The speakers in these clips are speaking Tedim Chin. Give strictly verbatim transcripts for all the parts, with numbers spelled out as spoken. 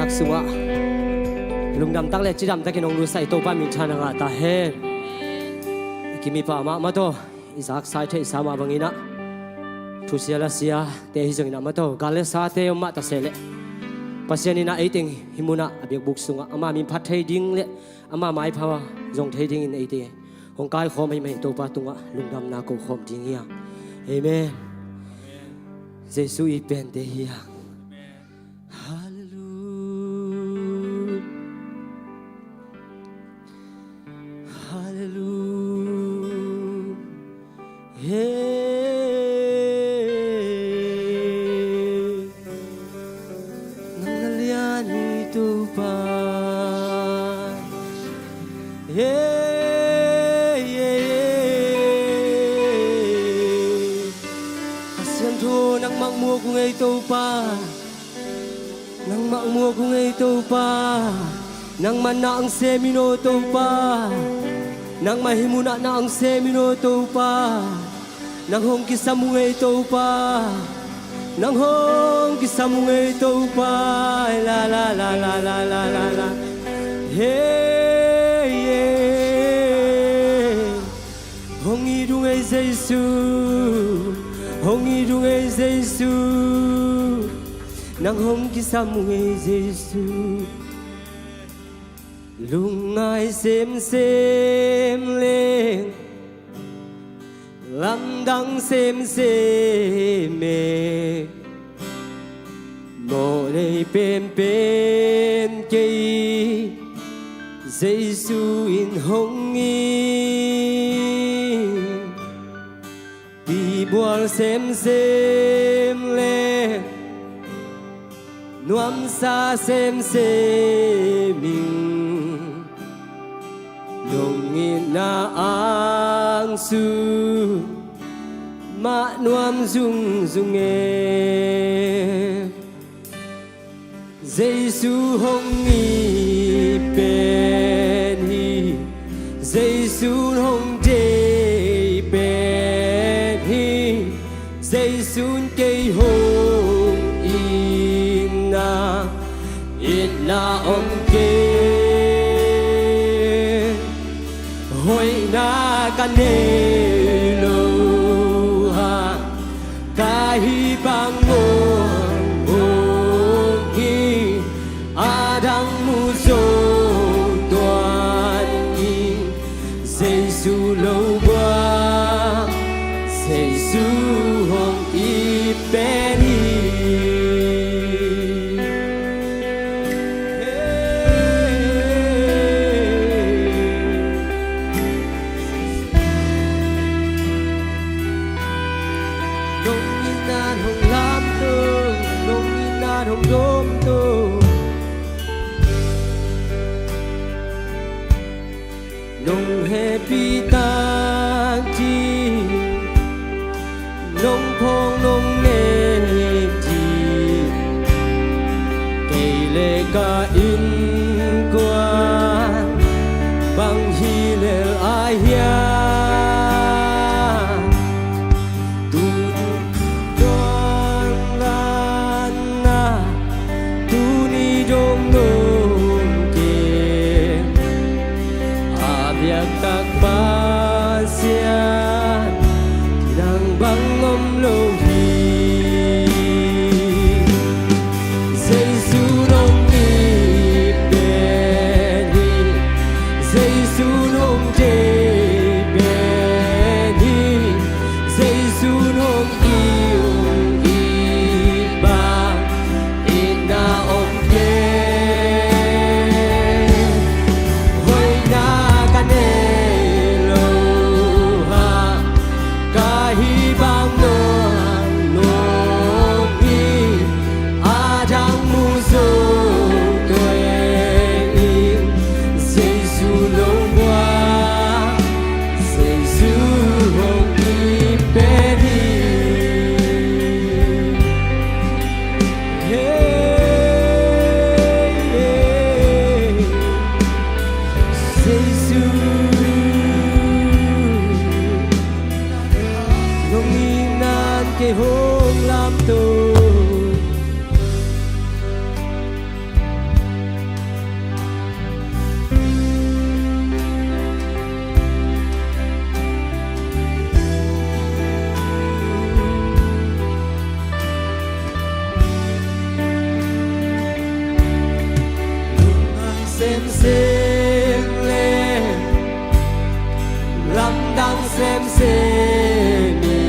sungah lungdam tak le cidam takin hong lut sa i Topa minthanna ngah ta hen. I kimipa mah mah tawh i zaksa i theihsa mah bangin ah thusia lasiate hi zongin ah mah tawh gal le sate om mah ta seh leh Pasian in ah ei teng hih munah a biakbuk sungah ama min phat thei ding le ama maipha zong thei dingin eite hong kaikhawm ahih manin Topa tungah lungdamna ko khawm ding hi hang. Amen. Jesu i pente hi hang. Halleluia. Halleluia. Hey. Nang na lian hi Topa. Hey, hey, hey. Kha Siangtho nangmah muak ung ei Topa. Nangmah muak ung ei Topa. Nangmah na ang sem in aw Topa. Nangmah hih munah na ang sem in aw Topa. Nang hong kisam ung ei Topa. Nang hong kisam ung ei Topa. La la la la la la la la. Hey, yeah. Hong it ung ei Jesu. Hong it ung ei Jesu. Nang hong kisam ung ei Jesu. Lungngai semsem leng lamdang semsem e. Mawh nei penpen kei Jesu in hong it. Pibual semsem le nuamsa semsem in nong itna angsu mah nuam zungzung e. Jesu hong it pen hi. Jesu hong deih pen hi. Jesu in kei hong itna itna om kei. Hoihna ka nei lo hang ka hih bang om hi. A dang mu zo tuan ing. Jesu lo buang Jesu hong it pen hi. Nong itna hong lamto, nong itna hong domto. Nong hehpih tak ding, nong phawk nong nek ding, kei le ka innkuan bang hi lel a hiam. Tun tuan vanna tuni dong nong kem a biak tak Pasian nang bang om lo hi. Jesu nong it pen hi. Jesu nong deih pen hi. Jesu nong it ung i bang itna om kei. Hoihna ka nei lo hang ka hih bang nuam nuam hi. A dang mu zo tuan ing. Jesu lo buang Jesu hong it pen hi. Hey, hey. Jesu nong itna in kei hong lamto. semsem hi.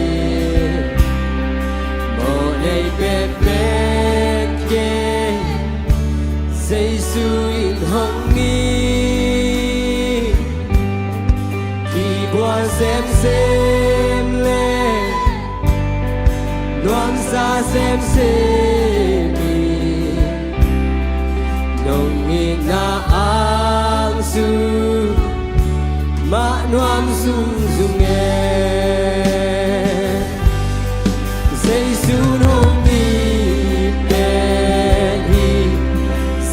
Mawhnei penpen kei, Jesu in hong it. Kibual semsem le nuamsa semsem hi. Nong itna angsung mah nuam zungzung e. Jesu'n hong it pen hi.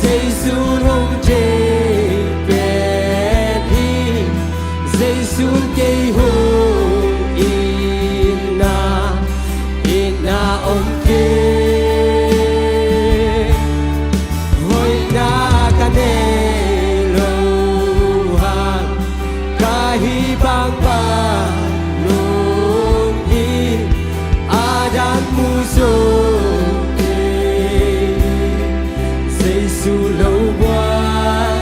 Jesu'n hong deih pen hi. Jesu'n kei hong itna, itna om kei. Hoihna ka nei lo hang, ka hih bangbang nong it, a dang mu zo kei. Jesu lo buai,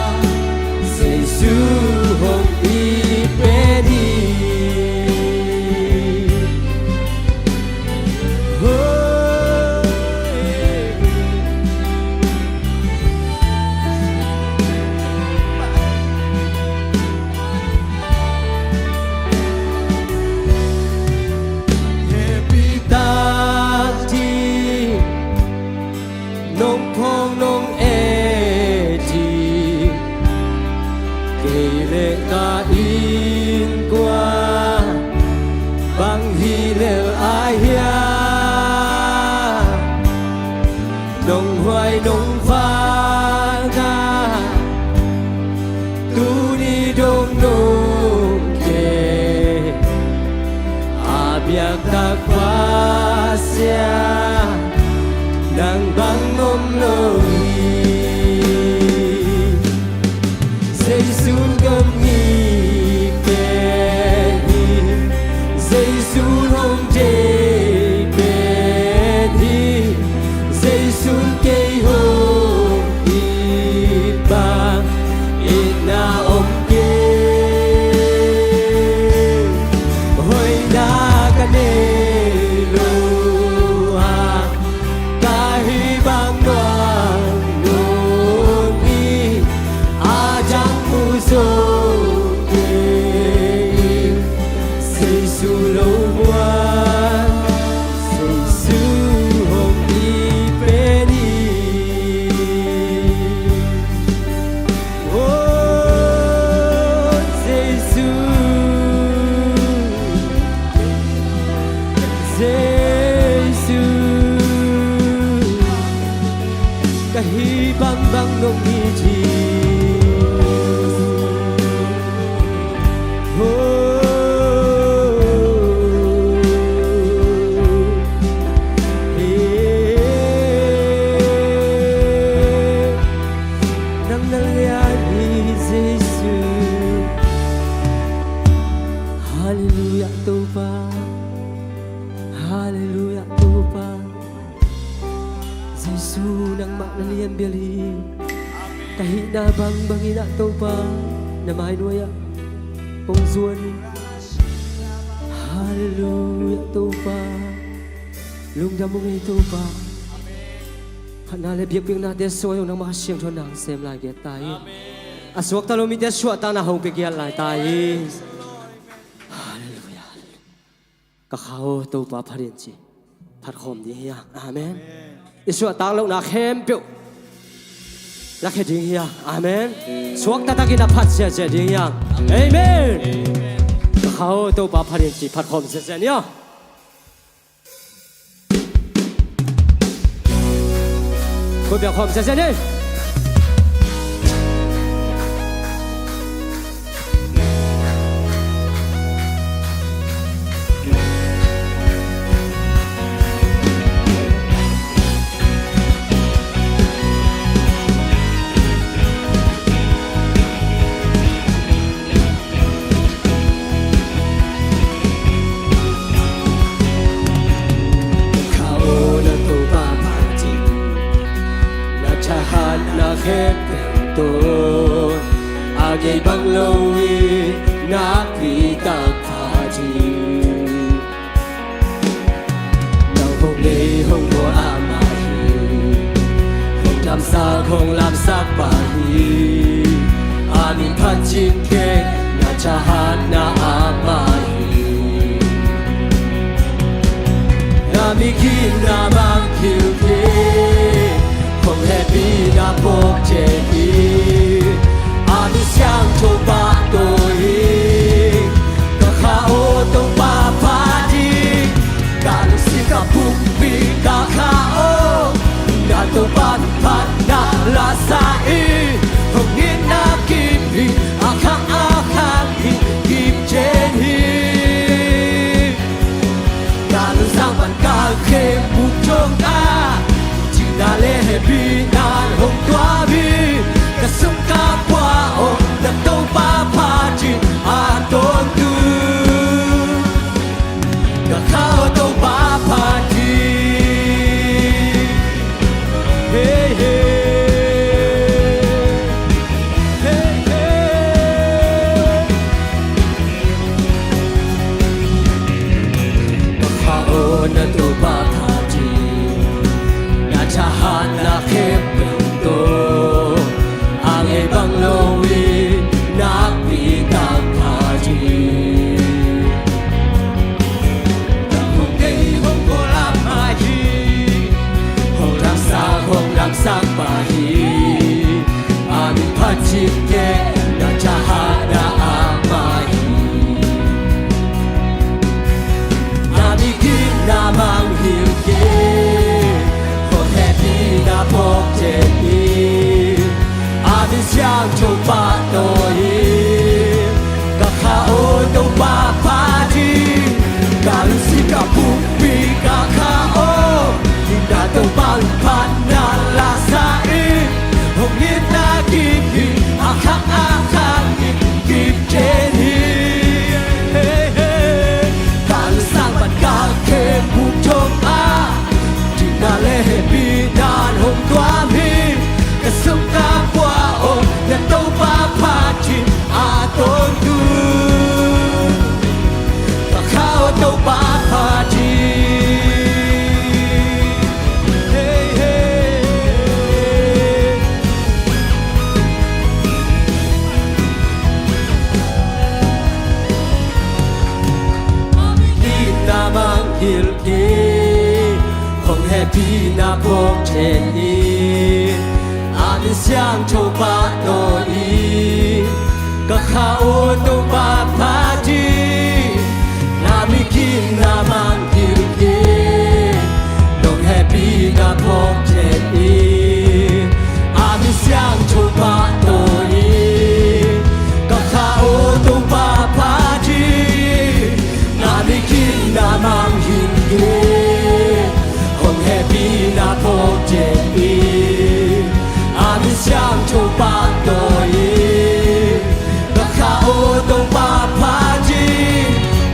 Jesu hong it pen hi. Happy tak ding, nong phawng nong et ding, kei le ka innkuan bang hi lel a hiam? Nong huai nong vanna tuni dong nong kei, a biaktak Pasian nang bang om lo hi. Jesu'n hong it pen hi. Jesu'n hong deih pen hi. Jesu'n kei hong it bang, itna om kei. Hoihna ka nei lo hang, ka hih bang nuam nong it, a dang mu zo kei. Jesu lo buai, Jesu hong it pen hi. Oh, Jesu, Jesu, ka hih bangbang nong it hi. Oh, eh, nang na lian hi Jesu. Halleluiah Topa. Halleluiah Topa. Jesu, nangmah na lian bel hi. Ka hihna bangbang in ah Topa, na mai nuai-ah kong zuan hi. Halleluiah Topa. Lungdam ung ei Topa. Phatna le biakpiaknate suak ung, nangmah Kha Siangtho in na hong sem lai ngiat ta hi. A suakta lo mite suahtakna hong pia ngiat lai ta hi. Halleluiah. Ka kha aw, Topa phat in ci, phat khawm ding hi hang. Amen. I suahtak lohna khempeuh lakhia ding hi hang. Amen. Suak taktakin a phat ziahziah ding hi hang. Amen. Ka kha aw, Topa phat in ci, phat khawm ziahziah ni aw. Khut beng khawm ziahziah ni. Ka kha aw, na Topa phat in, na thahatna khempeuh tawh a ngei bang lo-in nakpi tak phat in. hong lamsak pah hi. A min phat cing khempeuh na thahatna a mah hi. Na migitna mangngilh kei, hong hehpihna phawk ciat hi. A min siangtho pahtawi hi. Ka kha aw Topa phat hi. Ka lungsim ka pumpi ka kha aw, na Topa min phatna la sa in. Hong itna kip hi, a khang a khang hi, kip ciat hi. Ka lungsim pan ka khem buk cawng ah, cihna le hehpihna hong tuam hi. Ka sum ka pua aw, na Topa phat hi a tawntung. Ka kha aw Topa phat hi. Hey, hey. Hey, hey. Ka kha aw na Topa phat hi. Na thahatna khempeuh tawh a ngei bang lo in nakpi tak phat hi. Hong kei hong ko lam mah hi. Hong lamsak, hong lamsak mah hi. A min phat cing khempeuh na thahatna a mah hi. Na migitna mangngilh kei, hong hehpihna phawk ciat hi. A min siangtho pahtawi hi. Ka kha aw Topa phat hi. Ka lungsim ka pumpi ka kha aw, na Topa min phatna la sa in. Hong itna kip hi, a khang a khang hi, kip ciat hi. Hey, hey. Ka lungsim pan ka khem buk cawng ah, cihna le hehpihna hong tuam hi. Ka sum ka pua aw, na Topa phat hi a tawntung. Ka kha aw Topa phat hi. Hey, hey. Itna mangngilh kei, hong hehpihna phawk ciat hi. A min siangtho pahtawi hi. Ka kha aw Topa phat hi. Na migitna mangngilh kei, hong hehpihna phawk ciat hi. A min siangtho pahtawi hi. Ka kha aw Topa phat hi. Na migitna mangngilh kei, hong hehpihna phawk ciat hi. A min siangtho pahtawi hi. Ka kha aw Topa phat hi.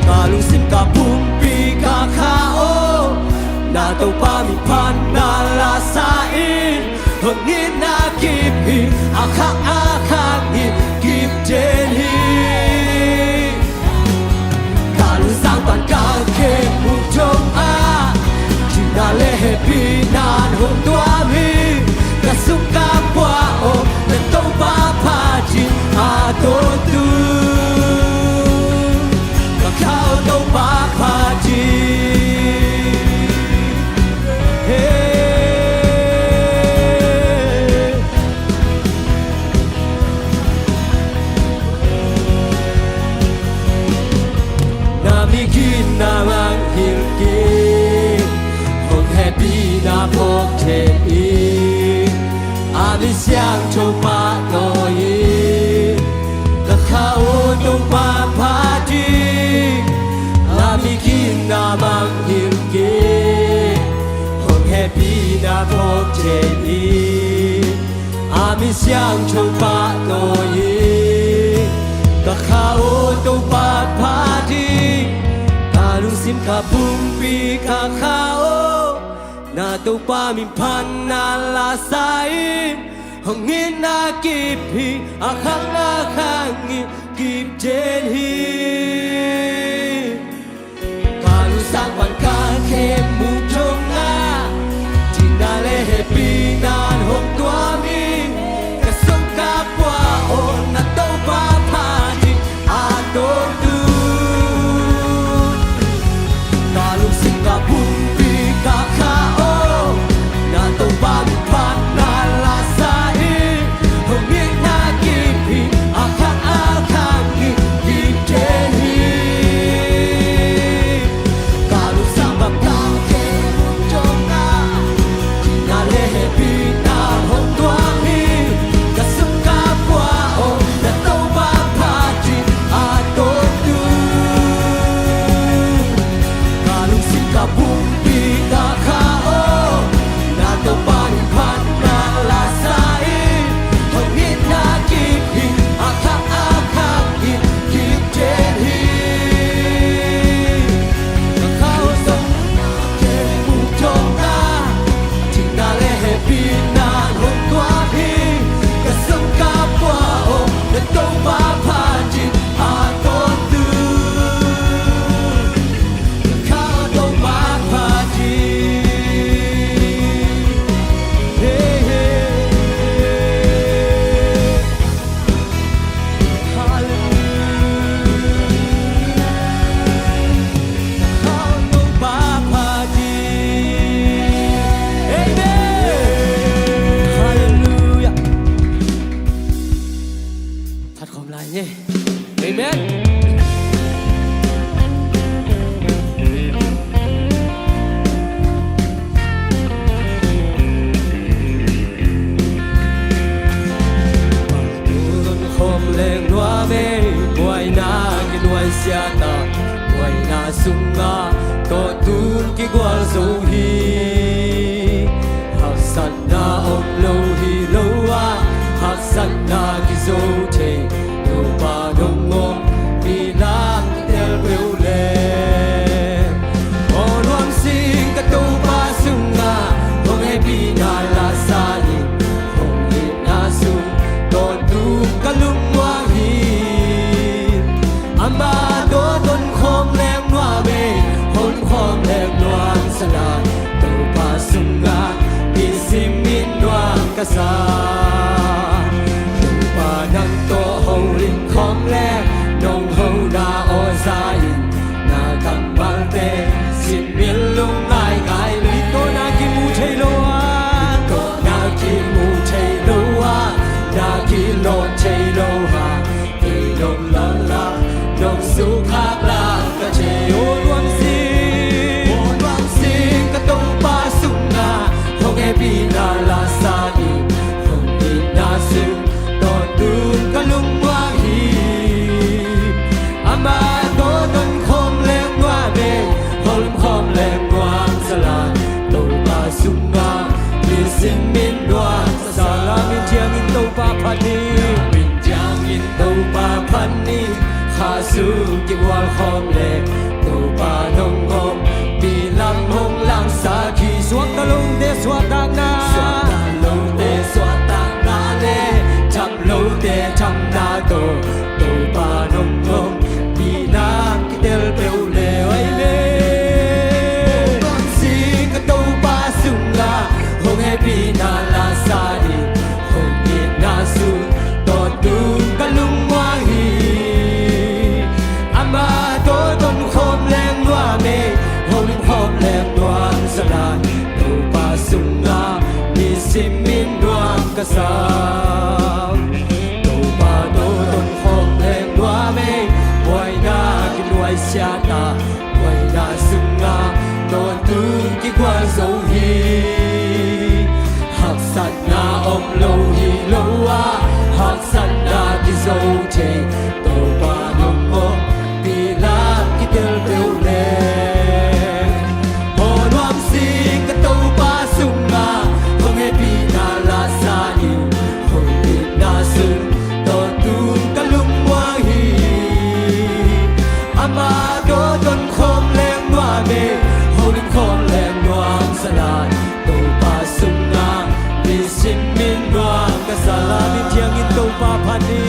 Ka lungsim ka pumpi ka kha aw, na Topa min phatna la sa in. Hong itna kip hi, a khang a khang hi, kip ciat hi. Ka lungsim pan ka khem buk cawng ah, cihna le hehpihna hong tuam hi. Ka sum ka pua aw, na Topa phat hi a tawntung. Ka kha aw Topa phat hi. Hey. Na migitna mangngilh kei, hong hehpihna phawk ciat hi. A min siangtho pahtawi hi. Ka kha aw Topa phat hi. Na migitna mangngilh kei, hong hehpihna phawk ciat hi. A min siangtho pahtawi hi. Ka kha aw Topa phat hi. Ka lungsim ka pumpi ka kha aw, na Topa min phatna la sa in. Hong itna kip hi, a khang a khang hi, kip ciat hi. Ka lungsim pan ka khem buk cawng ah, cihna le hehpihna hong tuam hi. Sungah tawntung kigual zo hi. Haksatna om lo hi lo ah, haksatna kizo thei Topa nong om, mi lam kitel peuh le. Aw nuam sing ka Topa sungah hong hehpihna la sa in, hong itna sung tawntung ka lungmuang hi. Amah tawh tonkhawm leng nuam e, hong khawm leng nuam sa lai, Topa sungah kisimin nuam ka sa. Topa nang tawh holim khawm leng, nong hona aw za in, na kammalte simin lungngai ngai lo. Tawh na kimu thei lo a, tawh na kimu thei lo a, na kilawm thei lo a, kei nong lala, nong sukhak lak ka thei. Aw nuam sing, aw nuam sing ka Topa sungah hong hehpihna la sa in, hong itna sung tawntung ka lungmuang hi. Amah tawh tonkhawm leng nuam e, holim khawm leng nuam sa lai, Topa sungah kisimin nuam ka sa. La min thiangin Topa phat ni. La min thiangin Topa phat ni. Kha sung kigual khawm leng Topa nong om, mi lam hong langsak hi. Suakta lote suahtakna, suakta lote suahtakna le, tham lote thamna tawh Topa nong om, mi lam kitel peuh le. Amen. Aw nuam sing ka Topa sungah hong hehpihna la sa in, hong itna sung tawntung ka lungmuang hi. Amah tawh tonkhawm leng nuam e, holim khawm leng nuam sa lai, Topa sungah kisimin nuam ka sa. Topa tawh tonkhawm leng nuam e, buaina kinuaisiahna, buaina sungah tawntung kigual zo hi. Haksatna om lo hi lo ah, haksatna kizo thei Topa nong om, mi lam kitel peuh le. Aw nuam sing ka Topa sungah hong hehpihna la sa in, hong itna sung tawntung ka lungmuang hi. Amah tawh tonkhawm leng nuam e, holim khawm leng nuam sa lai, Topa sungah kisimin nuam ka sa. La min thiangin Topa phat ni.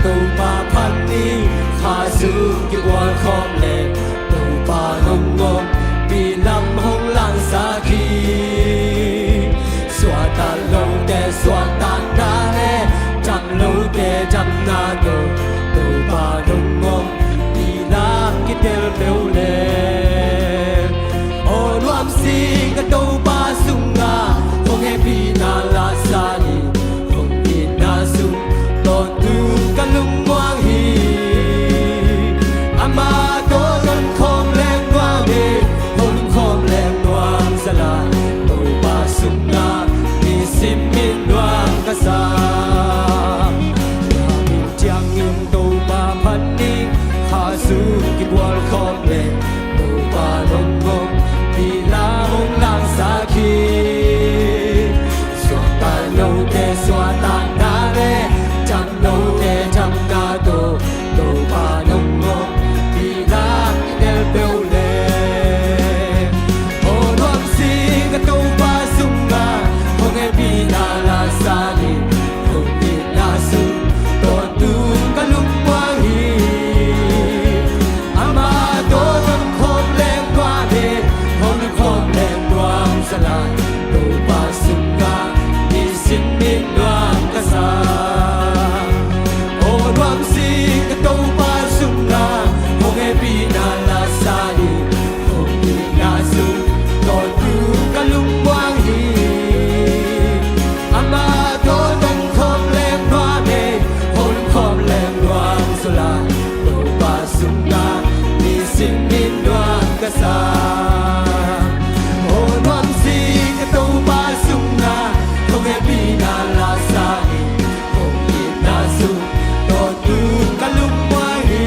Topa phat ni. Kha sung kigual khawm leng Topa nong om, mi lam hong langsak hi. Suakta lote suahtakna le, tham lote thamna tawh Topa nong om, mi lam kitel peuh le. Aw nuam sing ka Topa sungah hong hehpihna la sa in, hong itna sung tawntung ka lungmuang hi. Amah tawh tonkhawm leng nuam e, holim khawm leng nuam sa lai, Topa sungah kisimin nuam ka sa. La min thiangin Topa phat ni. Kha sung kigual khawm leng Topa nong om, mi lam hong langsak hi. Suakta lote suahtakna le, tham lote thamna tawh Topa nong om, mi lam kitel peuh le. Aw nuam sing ka Topa sungah hong hehpihna la sa in, hong itna sung tawntung ka lungmuang hi. Amah tawh tonkhawm leng nuam e, holim khawm leng nuam sa lai, Topa sungah kisimin nuam ka sa. Aw nuam sing ka Topa sungah hong hehpihna la sa in, hong itna sung tawntung ka lungmuang hi. Amah tawh tonkhawm leng nuam e, holim khawm leng nuam sa lai, Topa sungah kisimin nuam ka sa. Aw nuam sing ka Topa sungah hong hehpihna la sa in, hong itna sung tawntung ka lungmuang hi.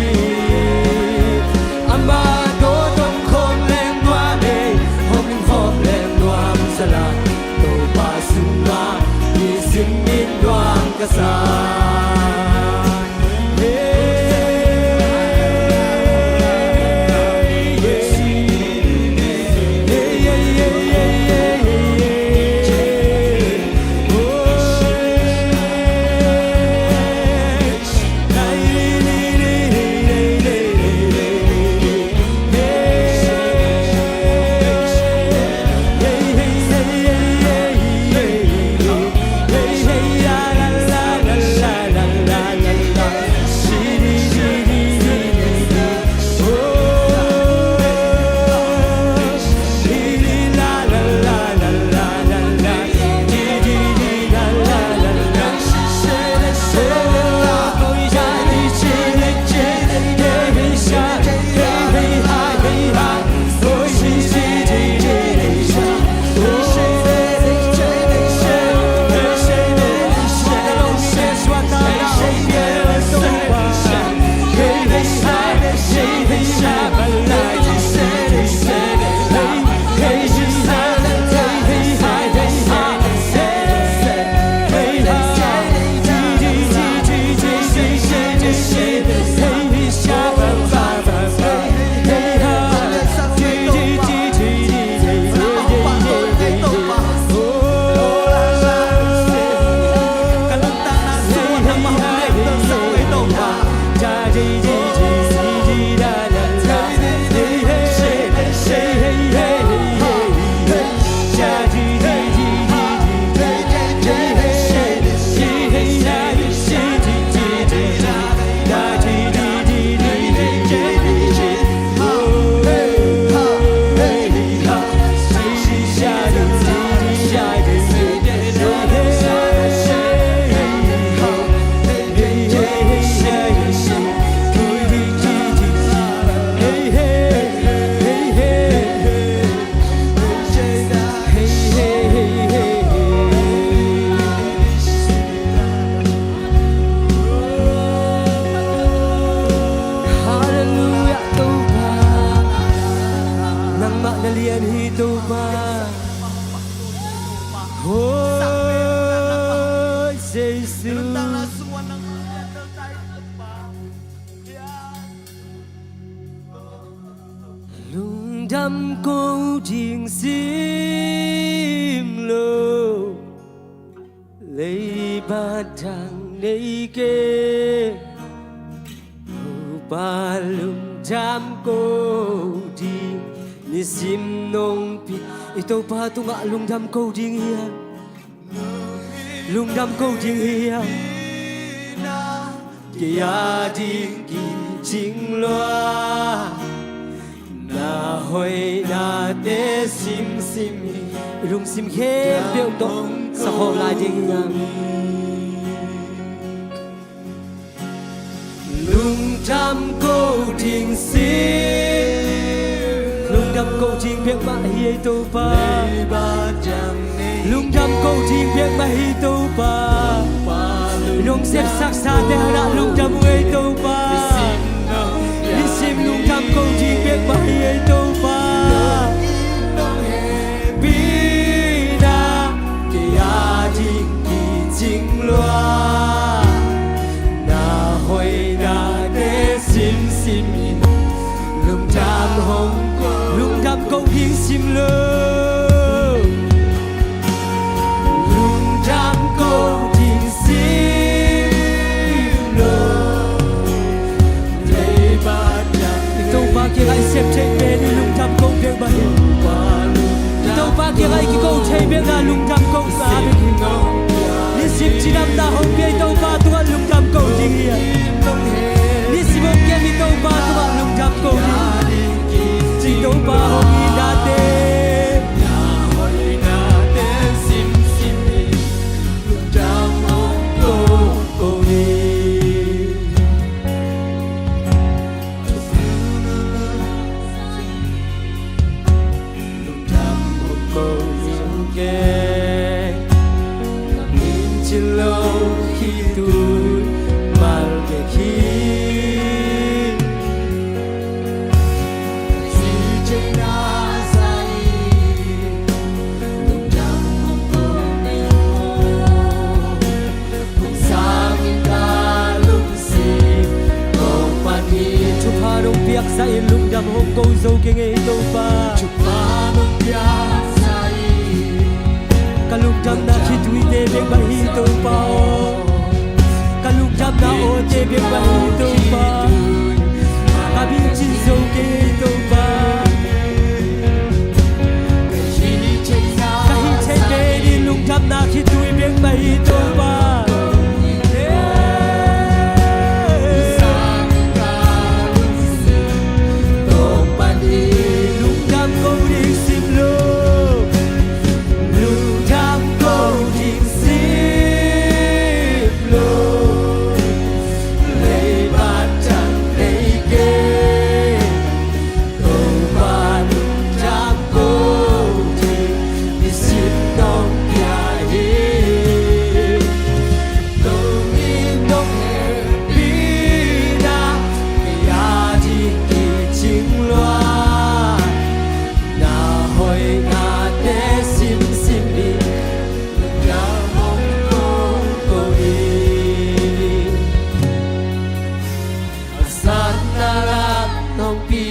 Topa. Hoi Jesu. Lungdam ko ding simlo, leiba dang nei kei. Topa lungdam ko ding nisim nong pi. I Topa tungah lungdam ko ding hi hang. Lungdam ko ding hi hang. Kei a ding kicing lua, na hoihnate simsim hi. Lungsim khempeuh tawh sakhawm lai ding hi hang. Lungdam ko ding sim. Lungdam ko ding bek mah hi ei Topa. Lungdam ko ding bek mah hi Topa. Nong sepsaksate hanah lungdam uh ei Topa. Nisim lungdam ko ding bek mah hi ei Topa. Pina kei a ding kicing lua, na hoihnate simsim in. Lungdam hong ko, lungdam ko ding simlo. Lungdam ko ding simlo. Leiba dang i Topa kiangah i sep theih pen i lungdam ko bek mah hi. I Topa kiangah i kiko theih bek na lungdam ko sa bek hi. Nisim cidamna hong pia i Topa tungah lungdam ko ding hi. Nisim hong kem i Topa tungah lungdam ko ding. I Topa hong itnate. Lungdam hong ko ding. Lungdam hong ko ding kei. Min cilo khitui mal kei khi. Ci cina sai. Lungdam hong ko ding. Thupha nong piaksa in lungdam hong ko zo kei ngei Topa. Ka lungdamna khituite bek mah hi Topa aw. Ka lungdamna awte bek mah hi Topa. Ka min cin zo kei ngei Topa. Ka hih theih pen in lungdamna khitui bek mah hi Topa. Lungdam ko ding simlo. Lungdam ko ding simlo. Leiba dang nei kei. Topa lungdam ko ding nisim nong pia hi. Nong it nong hehpihna kei a ding kicing lua. Na hoihnate simsim in lungdam hong ko ko hi. A satna lam nong pi,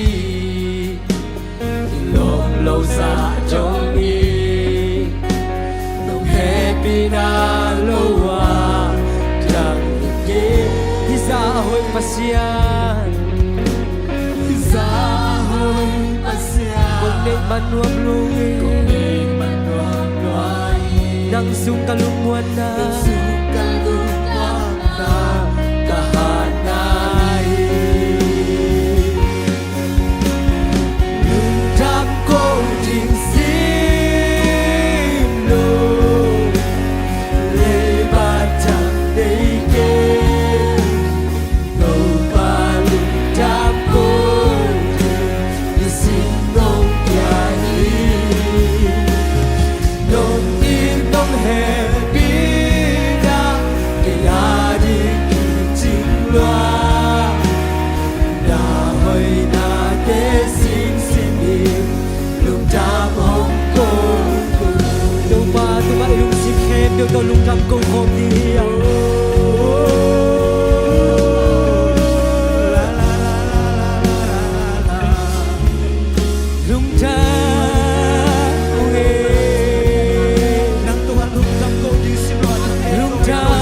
i lawm lo sa dong hi. Nong hehpihna lo a dang hi kei. Hih zah a hoih Pasian. Hih zah a hoih Pasian. Kong neih man nuam lo hi. Kong neih man nuam lo hi. Nang sung ka lungmuanna. Nang sung ka lungmuanna. Ka hatna hi. Lungdam ko ding simlo. Leiba dang nei kei. Topa lungdam ko ding nisim nong pia hi. Nong it nong hehpihna Lungdam ko khawm ni hi a. Lungdam ung e. Nang tung ah lungdam ko ding simlua nang e. Lungdam.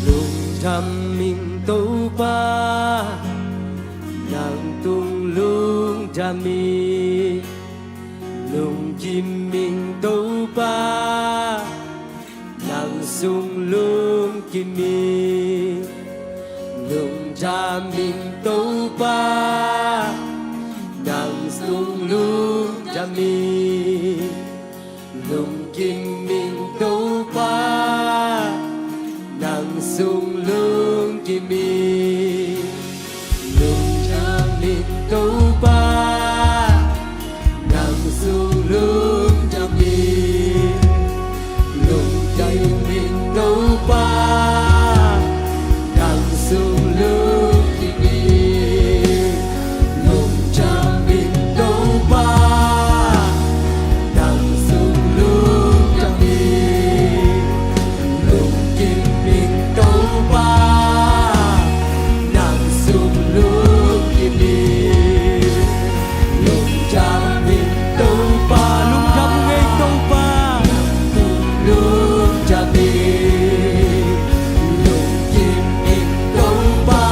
Lungdam ing Topa, nang tung lungdam ing. Lungkim ing Topa, nang sung lungkim ing. Lungdam ing Topa, nang sung lungdam ing. Lungkim ing Topa, nang sung lungkim ing. Lungdam ing Topa, nang sung lungdam ing. Lungkim ing Topa, nang sung lungkim ing. Lungdam ing Topa, nang sung lungdam ing. Lungkim ing Topa, nang sung lungkim ing. Lungdam ing Topa, lungdam ung ei Topa. Nang sung lungdam ing. Lungkim ing Topa,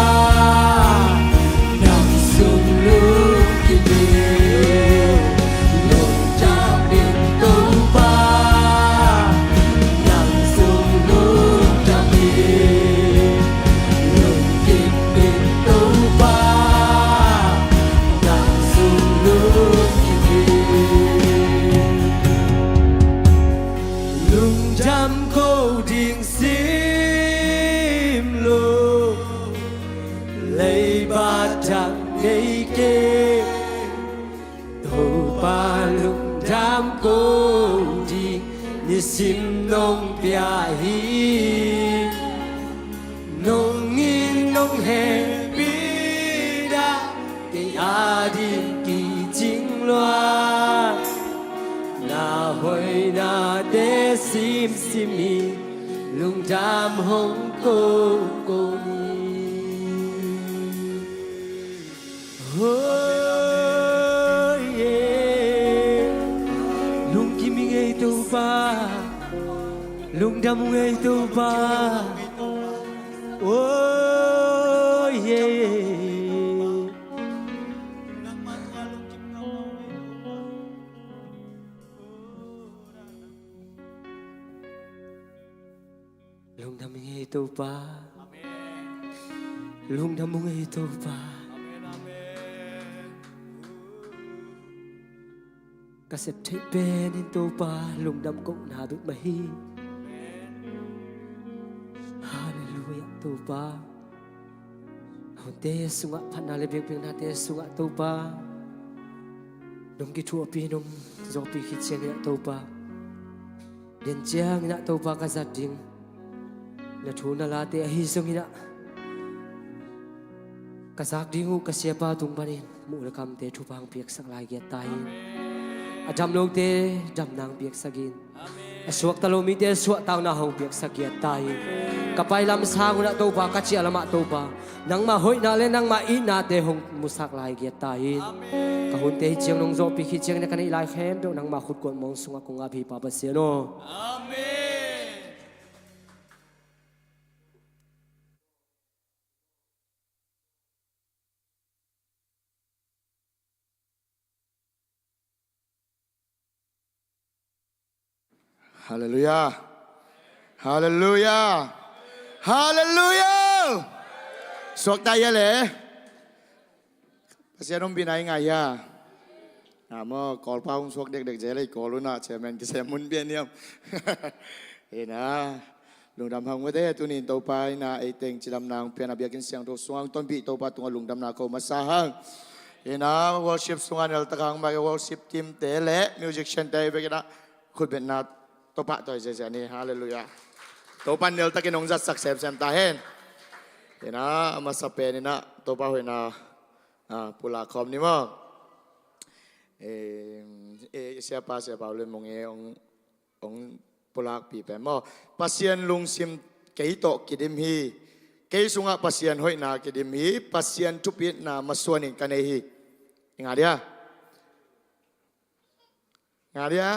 nang sung lungkim ing. Lungdam ing Topa, nang sung lungdam ing. Lungkim ing Topa, nang sung lungkim ing. Lungdam ko ding simlua, leiba dang nei kei. Topa lungdam ko ding nisim nong pia hi. Nong it nong hehpih dah kei ading kicing lua. Na hoihnate simsim in lungdam hong ko ko ni. Oh, yeah. Lungkim ing ei Topa. Lungdam ung ei Topa. Oh, yeah. Lungdam ing ei Topa. Amen. Lungdam ung ei Topa. Amen, amen. Ka sep theih pen in Topa lungdam kohna bek mah hi. Amen. Halleluiah Topa. Hunte sungah phatna le biakpiaknate sungah Topa nong kithuahpih, nong zawhpih khit ciangin ah Topa, den ciangin ah Topa ka zat ding na thu na late ahi zongin ah ka zak ding uh ka siapa tung panin muh le kamte thupha hong piaksak lai giat ta in. A dam lote damna hong piaksak in. A suakta lo mite suahtakna hong piaksak giat ta in. Ka pai lam sang un ah Topa, ka ciah lamah Topa nangmah hoihna le nangmah itnate hong musak lai giat ta in. Ka hunte hi ciang nong zawhpih khit ciangin ah ka neih lai khempeuh nangmah khut kuan mawng sungah kong ap hi Pa Pasian aw. Amen. Halleluiah. Halleluiah. Halleluiah. Suakta ia le. Pasian ompihna i ngah ia. Nga maw, Kawlpa hong suak dekdek zel ei, Kawl unah chairman kisem mun pian hiam. Ina, lungdam hang mate, tunin Topa ina ei teng cidamna hong pian a biakinn siangtho sungah hong tonpih Topa tungah lungdamna ko masa hang. Ina worship sungah neltak hang mah worship team te le musician te bek ina khutbetna Topa tawh hi ziahziah ni. Halleluiah. Topa neltakin hong zatsak semsem ta hen. Ina a masa pen ina Topa hoihna ah, pulak khawm ni maw? Eh, eh, siapa, siapa Lun Mung e hong, hong pulakpih pen maw? Pasian lungsim kei tawh kidim hi. Kei sungah Pasian hoihna kidim hi. Pasian thupitna masuanin ka nei hi. Nga dia? Nga dia?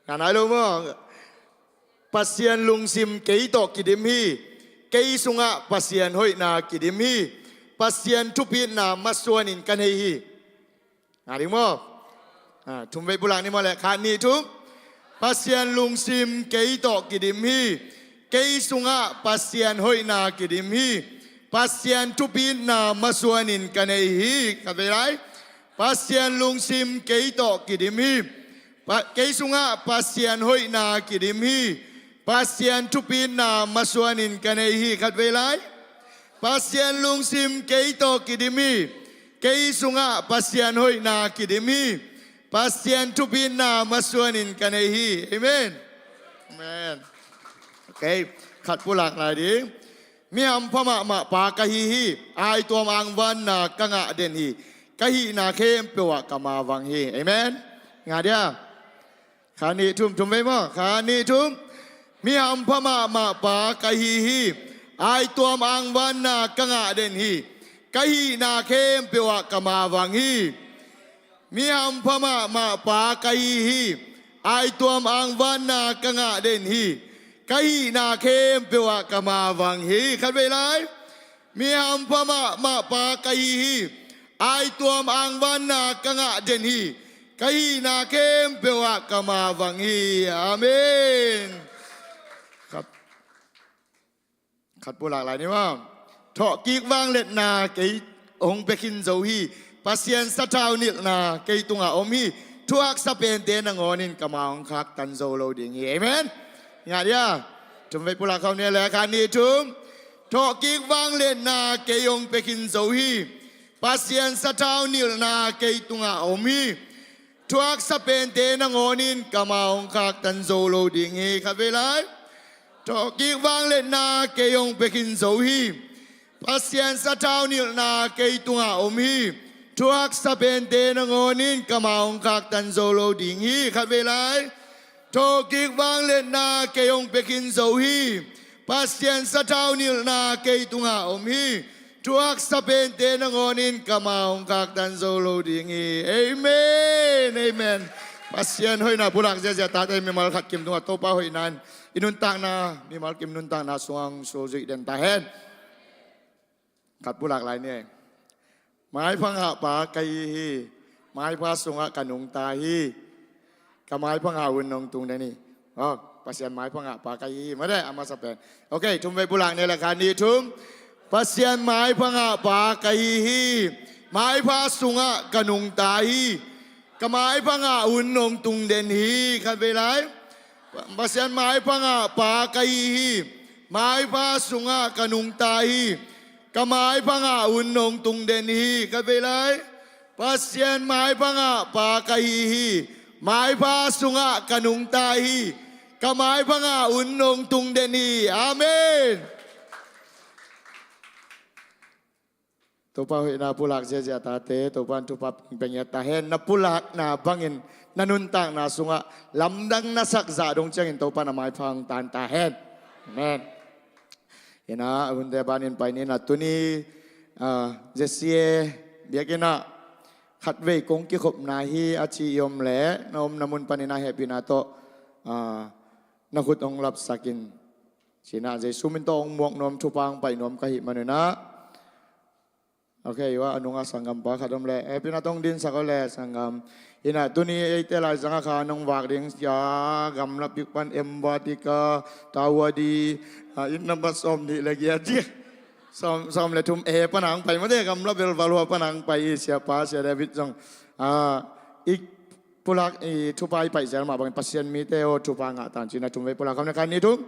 Nga nai lo maw? Pasian lungsim kei tawh kidim hi. Kei sungah Pasian hoihna kidim hi. Pasian thupitna masuanin ka nei hi. Nga ding maw? Ah, thum vei pulak ni maw le, khat nih thum. Pasian lungsim kei tawh kidim hi. Kei sungah Pasian hoihna kidim hi. Pasian thupitna masuanin ka nei hi. Khat vei lai. Pasian lungsim kei tawh kidim hi. Pa, kei sungah Pasian hoihna kidim hi. Pasian thupitna masuanin ka nei hi. Khat vei lai. Pasian lungsim kei tawh kidim hi. Kei sungah Pasian hoihna kidim hi. Pasian thupitna masuanin ka nei hi. Amen. Amen. Okay. Khat pulak lai ding. Mi hampha mahmah pa ka hi hi. Aituam angvanna ka ngah den hi. Ka hihna khempeuh ah ka mavang hi. Amen. Nga dia? Khat nih thum, thum vei maw? Khat nih thum. Mi hampha mahmah pa ka hi hi. Aituam angvanna ka ngah den hi. Ka hihna khempeuh ah ka mavang hi. Mi hampha mahmah pa ka hi hi. Aituam angvanna ka ngah den hi. Ka hihna khempeuh ah ka mavang hi. Khat vei lai. Mi hampha mahmah pa ka hi hi. Aituam angvanna ka ngah den hi. Ka hihna khempeuh ah ka mavang hi. Amen. Khat, khat pulak lai ni maw? Thawhkik vangliatna kei hong pia khin zo hi. Pasian sathau nilhna kei tungah om hi. Thuaksa pente nangawnin ka ma hong khaktan zo lo ding hi. Amen. Nga dia? Thum vei pulak khawm ni le, khat nih thum. Thawhkik vangliatna kei hong pia khin zo hi. Pasian sathau nilhna kei tungah om hi. Thuaksa pente nangawnin ka ma hong khaktan zo lo ding hi. Khat vei lai. Thawhkik vangliatna kei hong pia khin zo hi. Pasian sathau nilhna kei tungah om hi. Thuaksa pente nangawnin ka ma hong khaktan zo lo ding hi. Khat vei lai. Thawhkik vangliatna kei hong pia khin zo hi. Pasian sathau nilhna kei tungah om hi. Thuaksa pente nangawnin ka ma hong khaktan zo lo ding hi. Amen. Amen. Pasian hoihna pulak ziahziah tate, mimal khat kim tungah Topa hoihna in i nuntakna, mimal kim nuntakna sungah hong suzuih den ta hen. Khat pulak lai ni. Maipha ngah pa ka hi hi. Maipha sungah ka nungta hi. Ka maipha ngah hun hong tung den hi. Oh, Pasian maipha ngah pa ka hi hi. Made, a masa pen. Okay, thum vei pulak ni le, khat nih thum. Pasian maipha ngah pa ka hi hi. Maipha sungah ka nungta hi. Ka maipha ngah hun hong tung den hi. Khat vei lai. Pasian maipha ngah pa ka hi hi. Maipha sungah ka nungta hi. Ka maipha ngah hun hong tung den hi. Khat vei lai. Pasian maipha ngah pa ka hi hi. Maipha sungah ka nungta hi. Ka maipha ngah hun hong tung den hi. Amen. Topa hoihna pulak ziahziah tate, Topa in thupha pengpeng ia ta hen. Na pulakna bangin na nuntakna sungah lamdang na sak zah dong ciangin Topa na maipha hong tan ta hen. Amen. Ina, a hunte banin pai ni na tuni, ah, J C A biakinn ah khatvei kong kikhopna hi a ci i om leh na omna mun panin a hehpihna tawh, ah, na khut hong lapsak in. Cina Jesu min tawh hong muak nuam, thupha hong paih nuam ka hih manun ah. Okay, ua a nungah sanggampa khat om leh, eh, pina tong din sak o leh sanggam. Ina tuni eite laizangah kha nong vak ding sia, gamla pik pan Embatika, Tawadi, ah, in number sawm nih le giat. Sawm, sawm le thum e pan ang pai mate, gamla belval hua pan ang pai i siapa, sia David zong. Ah, i pulak, i thupha i paih zel mah bangin Pasian mite aw thupha ngah ta un cina thum vei pulak khawm ni, khat nih thum.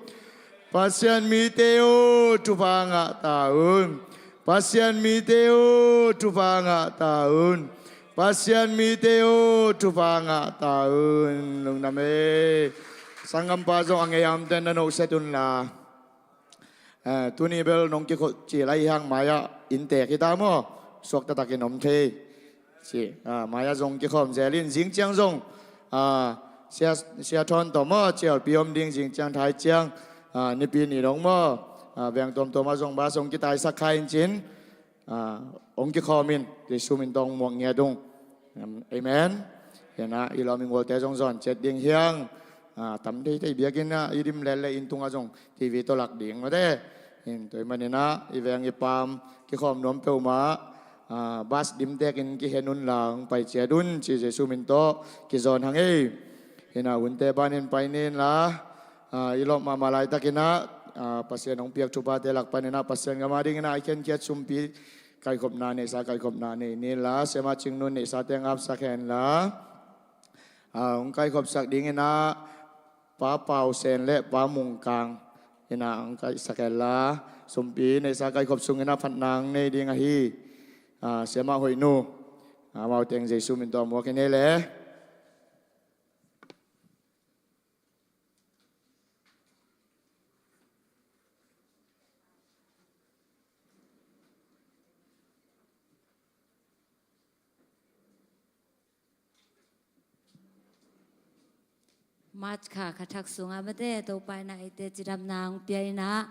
Pasian mite aw thupha ngah ta un. Pasian mite aw, thupha ngah ta un. Pasian mite aw, thupha ngah ta un. Lungdam ei. Sanggampa zong a ngei a omte na nohset unla. Eh, tuni bel nong kikhop ci lai hang mai-ah inntek hi ta maw? Suak taktakin om thei. Ci, ah, mai-ah zong kikhawm zel in zing ciang zong, ah, sia, sia thawn tawh maw, cialpi om ding zing ciang thai ciang, ah, nipi ni dong maw, ah, veng tuamtuam ah zong bas zong kitaisak kha in cin, ah, hong kikhawm in, Jesu min tawh muak ngiat ung. Amen. Hinah i lawm i gualte zong zawn ciat ding hiang. Ah, tam teitei biakinn ah i dim lel le inn tungah zong T V tawh lak ding mate. Hin tua ahih maninah i veng i paam kikhawm nuam peuhmah, ah, bas dimtekin kihen unla hong pai ciat un ci Jesu min tawh kizawn hang ei. Hinah hunte banin pai ni inla, ah, i lawp mahmah laitakinah, ah, Pasian hong piak thuphate lak paninah Pasian gam a dinginah i khenkhiat sumpi kaikhopna neihsa kaikhopna nei ni inla, siamah Cing Nun neihsa teng apsak henla, ah, hong kaikhopsak dinginah Pa Pau Sen le Pa Mung Kang inah hong kaihsak henla, sumpi neihsa kaikhop sunginah phatna hong nei ding ahi, ah, siamah Hoih Nu, ah, amau teng Jesu min tawh muak in ei le. March kha kha thak sungah mate Topa inah eite cidamna hong pia inah,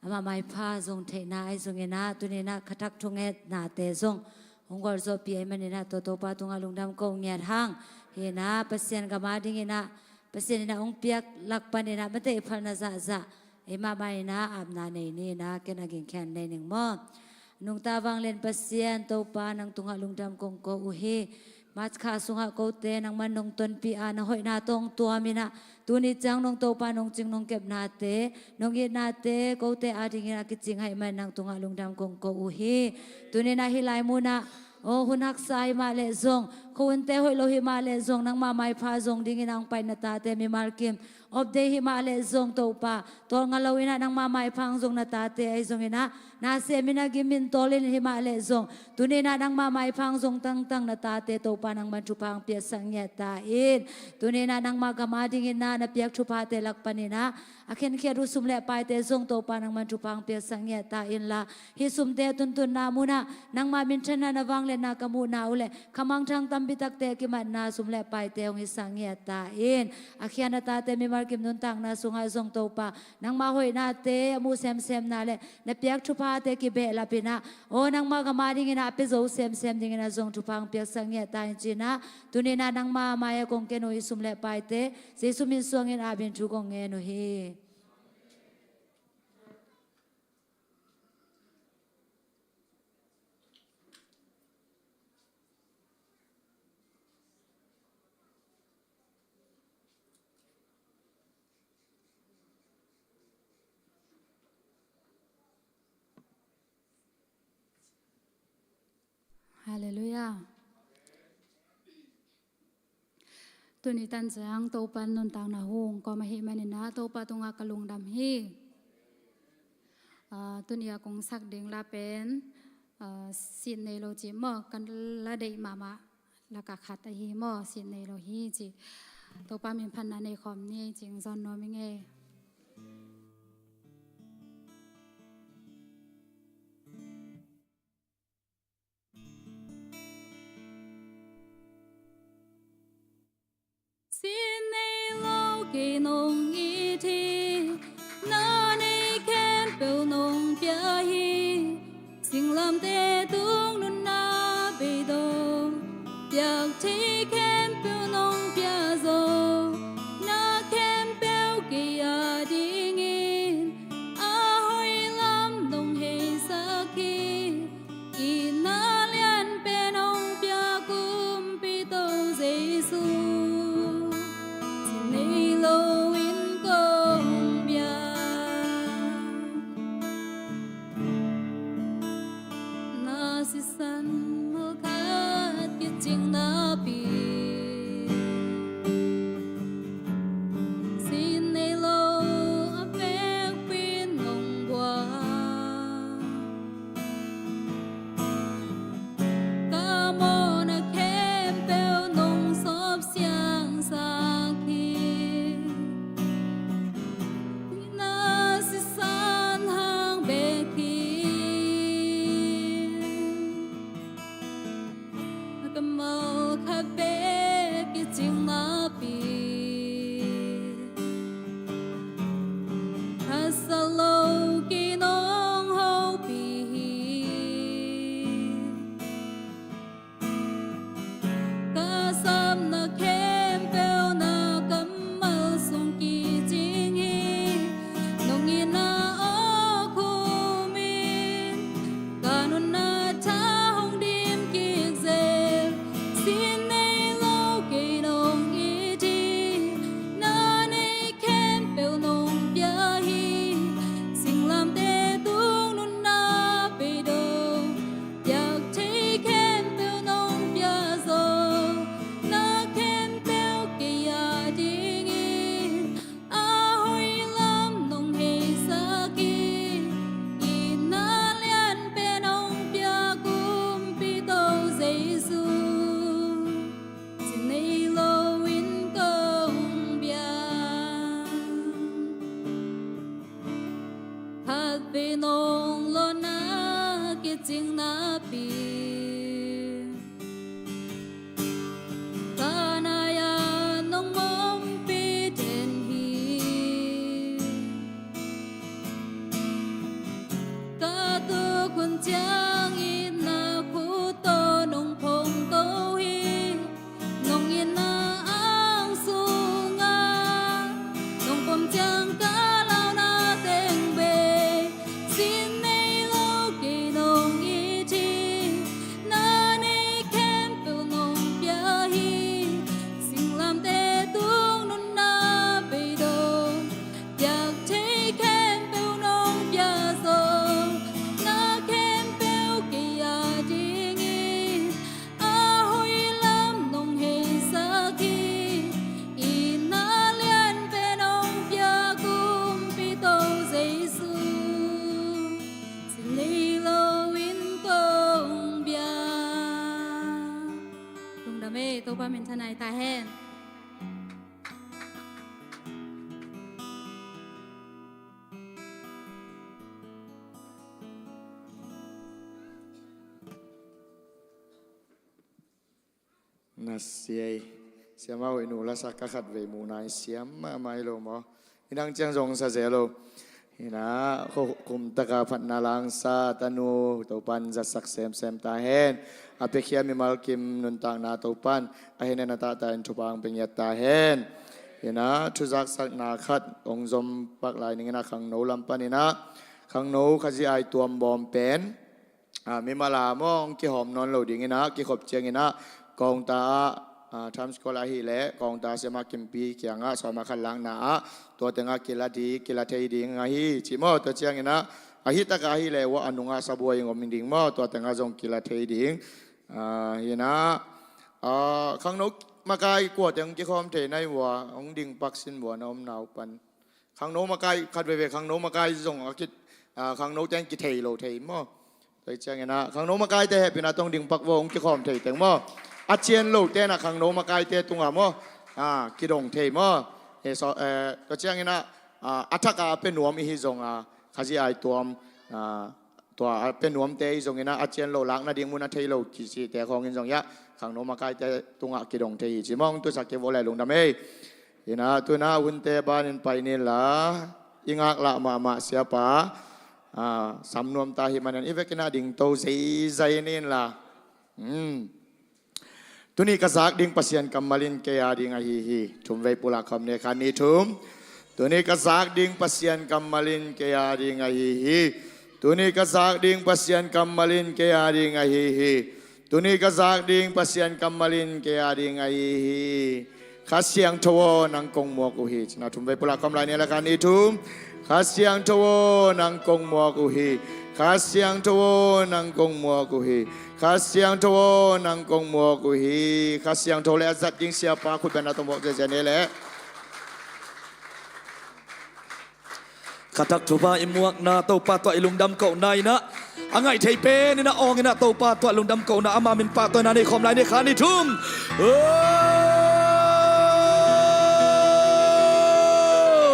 amah maipha zong theihna ahi zonginah, tuninah kha thak thungetnate zong hong gualzawhpih ahih maninah tua Topa tungah lungdam ko ngiat hang. Hinah Pasian gam a dinginah, Pasian inah hong piak lak paninah mate i phalna zahzah ei mahmah inah apna nei ni inah ken a gingkhen nei ning maw. Nungta vanglian Pasian Topa nang tungah lungdam kong ko uh hi. March kha sungah kote nangman nong tonpih a na hoihna tawh hong tuam inah, tuni ciang nong Topa nong cing nong kepnate, nong itnate kote a dingin a kicing ahih man nang tungah lungdam kong ko uh hi. Tuninah hih lai munah, aw, hun haksa himah leh zong, khuahunte hoih lo himah leh zong, nangmah maipha zong dingin a hong pai na tate mimal kim, off day himah leh zong Topa, tawlnga lo inah nangmah maipha hong zong na tate ahi zonginah, na sem inah gim in tawl in himah leh zong, tuninah nangmah maipha hong zong tangtang na tate Topa nangman thupha hong piaksak ngiat ta in. Tuninah nangmah gam a dinginah na piak thuphate lak paninah a khenkhiat uh sum le paite zong Topa nangman thupha hong piaksak ngiat ta inla, hih sumte a tuntunna munah nangmah minthanna na vangliatna ka muhna uh leh khamangthang tampi takte a kimatna sum le paite hong hisak ngiat ta in. A khiat na tate mimal kim nuntakna sungah zong Topa, nangmah hoihnate a muh semsemna le na piak thuphate kibehlap inah, aw, nangmah gam a dinginah a pia zo semsem dinginah zong thupha hong piaksak ngiat ta in ci inah, tuninah nangmah mai-ah kong ken uh hih sum le paite Jesu min suangin apin thu kong ngen uh hi. Halleluiah. Tuni tan ciang Topa nuntakna hong kawm ahih maninah Topa tungah ka lungdam hi. Ah, tuni a kong sak ding la pen, ah, sit nei lo cih maw, kan la deih mahmah lakah khat ahi maw, sit nei lo hi cih. Topa min phatna nei khawm ni cih zawn nuam ing ei. Sit nei lo kei nong it hi, na nei khempeuh nong pia hi. Singlamteh tung nunna beidong, piak thei khempeuh nong pia zaw. Na khempeuh kei a dingin a hoih lam nong heisak hi. Itna lianpen hong pia Kumpi Topa Jesu, sit nei loin kong Pei nong lona kicing napi, ka nai-a nong mompi den hi. Ka tuk hun ciang itna khu tawh nong phong ko hi. Nong itna ang sungah nong pom ciang ka launa teng bei, sin nei lo kei nong it hi. Na nei khempeuh nong pia hi. Singlamteh tung nunna bei dong, piak thei khempeuh nong pia zong, na khempeuh kei a dingin a hoih lam nong heisak hi. Itna lian pen nong pia kumpi Topa Jesu, sin nei lo in kong pia. Lungdam ei, Topa minthanna hi ta hen. Na sia ei. Siamah hoih nu lasak ka khatvei muhna in siam mahmah hi lo maw? Hi nang ciang zong sa zel lo. Hi na, kum taka phatna la hong sa tanu Topan zatsak semsem ta hen. A piakhia mimal kim nuntakna Topan a hehna tahtah in thupha hong pia ngiat ta hen. Hi na, thuzaksakna khat hong zom pak lai ning in ah, khangno lam pan in ah, khangno Khazih ai tuam bawm pen, a, mimal a maw, hong kihawm nawn lo ding in ah, kikhop ciang in ah, kawngta ah, a, Times Square ahih leh kawngta siamah Kimpi kiangah sawma khat lakna ah, tua tengah kila di, kila thei ding ahi ci maw? Tua ciang in ah, a hi takah ahih leh uah a nungah sabuai hong om ding maw? Tua tengah zong kila thei ding. A, hi na, a, khangno makai kua teng hong kikhawm thei na hi ua, hong ding pak sin ua, na omna uh pan. Khangno makai khat veve, khangno makai zong a ki, a, khangno teng kithei lo thei maw? Tua hi ciang in ah, khangno makaite hehpihna tawh hong ding pak vo, hong kikhawm thei teng maw? A cian lote in ah khangno makaite tungah maw? A, kidong thei maw? He, so, eh, tua ciang in ah, a, a thak a pia nuam i hi zong a, Khazih ai tuam, a, tua a pia nuamte i zong in ah, a cian lo lak nading mun a thei lo kicite khawng in zong hiah, khangno makaite tungah kidong thei hi ci maw? Hong tusak kei vo le, lungdam ei. Hi na, tu in ah hunte ban in pai ni in la, i ngaklah mahmah siapa, a, sam nuam ta hi manin i vek in ah dingto zeizai ni in la. Hmm. Tuni ka zak ding Pasian kammal in kei a ding ahi hi. Thumvei pulak khawm ni, khat, nih, thum. Tuni ka zak ding Pasian kammal in kei a ding ahi hi. Tuni ka zak ding Pasian kammal in kei a ding ahi hi. Tuni ka zak ding Pasian kammal in kei a ding ahi hi. Kha Siangtho aw, nang kong muak uh hi. Ci in ah thumvei pulak khawm lai ni in la, khat, nih, thum. Kha Siangtho aw, nang kong muak uh hi. Kha Siangtho aw, nang kong muak uh hi. Kha Siangtho aw, nang kong muak uh hi. Kha Siangtho le a zat ding siapa khutbetna tawh muak ziahziah ni leh. Kha tak thupha i muakna Topa tawh i lungdam kohna in ah, a ngaih thei pen in ah awng in ah Topa tawh lungdam kohna, ama min pahtawina nei khawm lai ni, khat, nih, thum.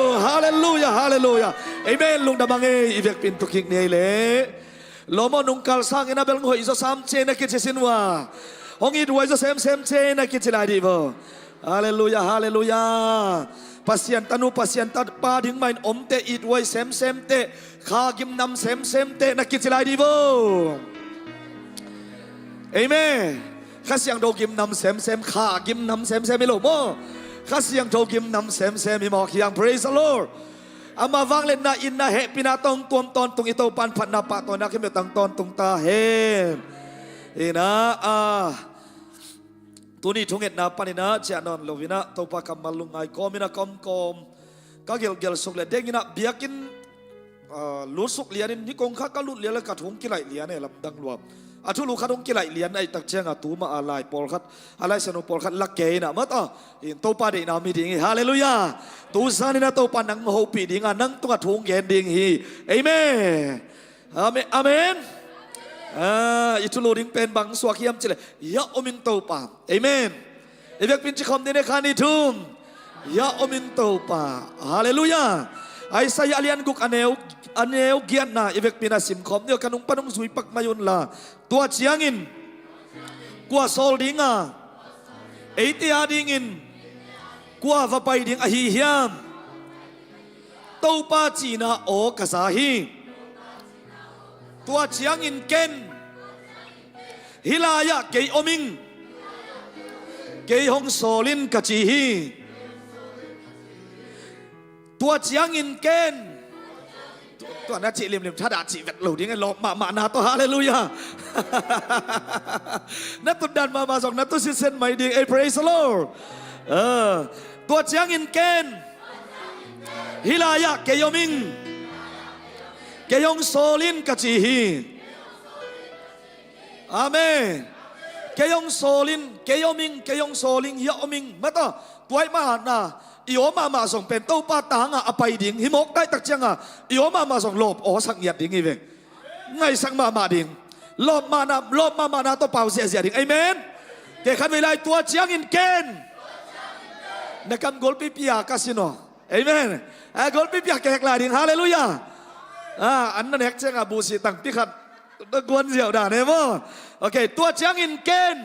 Oh, halleluiah, halleluiah. Amen. Lungdam a ngei, i vekpi in tu kik ni ei leh. Lawm aw, nungkal sangin a bel hoih zaw sam ci ei na kici sin ua. Hong it huai zaw semsem ci ei na kici lai dih vo. Halleluiah, halleluiah. Pasian tanu, Pasian tapa ding mah in omte, it huai semsem teh, kha gimnam semsem teh na kici lai dih vo. Amen. Kha Siangtho gimnam semsem, kha gimnam semsem hi lo maw? Kha Siangtho gimnam semsem hi mawk hi hang. Praise the Lord. Ama vangliatna, itna, hehpihna tawh hong tuam tawntung i Topa in phatna pahtawina khempeuh tang tawntung ta hen. Hi na, a, tuni thungetna pan in ah ciah nawn lo in ah, Topa kammal lungngai kawm in ah, kawmkawm ka gelgel suk leh, deng in ah biakinn, a, lutsuk lian in, hih kong kha ka lut lian leh ka thu hong kilaih lian e, lamdang lua. A thulu khat hong kilaih lian ahih tak ciang a, tu mah a lai pawlkhat, a Lai Siangtho pawlkhat la kei in ah, mata in Topa deihna om hi ding hi. Halleluiah. Tu zan in ah Topa nang hopih ding a, nang tungah thu hong gen ding hi. Amen. Amen, amen. A, i thulu ding pen bang suak hiam ci leh, hiah om ing Topa. Amen. I vekpi in ci khawm ni e, khat, nih, thum. Hiah om ing Topa. Halleluiah. Isaiah a lian guk, a neu A neu giatna i vekpi-in a simkhawm ni aw, ka nung pan hong zui pak mai unla. Tua ciangin kua sawl dinga eite adingin kua va pai ding ahi hiam? Topa cihna aw ka za hi. Tua ciangin ken, hih lai-ah kei om ing, kei hong sawl in ka ci hi. Tua ciangin ken, tu-, tua na cih limlim thadah cih vet lo ding, lawp mahmahna tawh, halleluiah. Na tutdan mahmah zong na tusit sen mai ding, ei, praise the Lord. Ah, tua ciangin ken, hih lai-ah kei om ing, kei hong sawl in ka ci hi. Amen. Kei hong sawl in, kei om ing, kei hong sawl ing, hih ah om ing. Mata, tua ahih manin i aw mahmah zong pen Topa tangah a pai ding hi mawk, tua ahih tak ciangah i aw mahmah zong lawp aw sak ngiat ding hi ve. Ngaihsak mahmah ding. Lawp mahmah, lawp mahmahna tawh pau ziahziah ding. Amen. Kei khatvei lai tua ciangin ken, na kam golpi pia ka sin aw. Amen. A, golpi pia kek lai ding. Halleluiah. A, an na nek ciangah buhsih tangpi khat na guan ziau dan e maw. Ok, tua ciangin ken,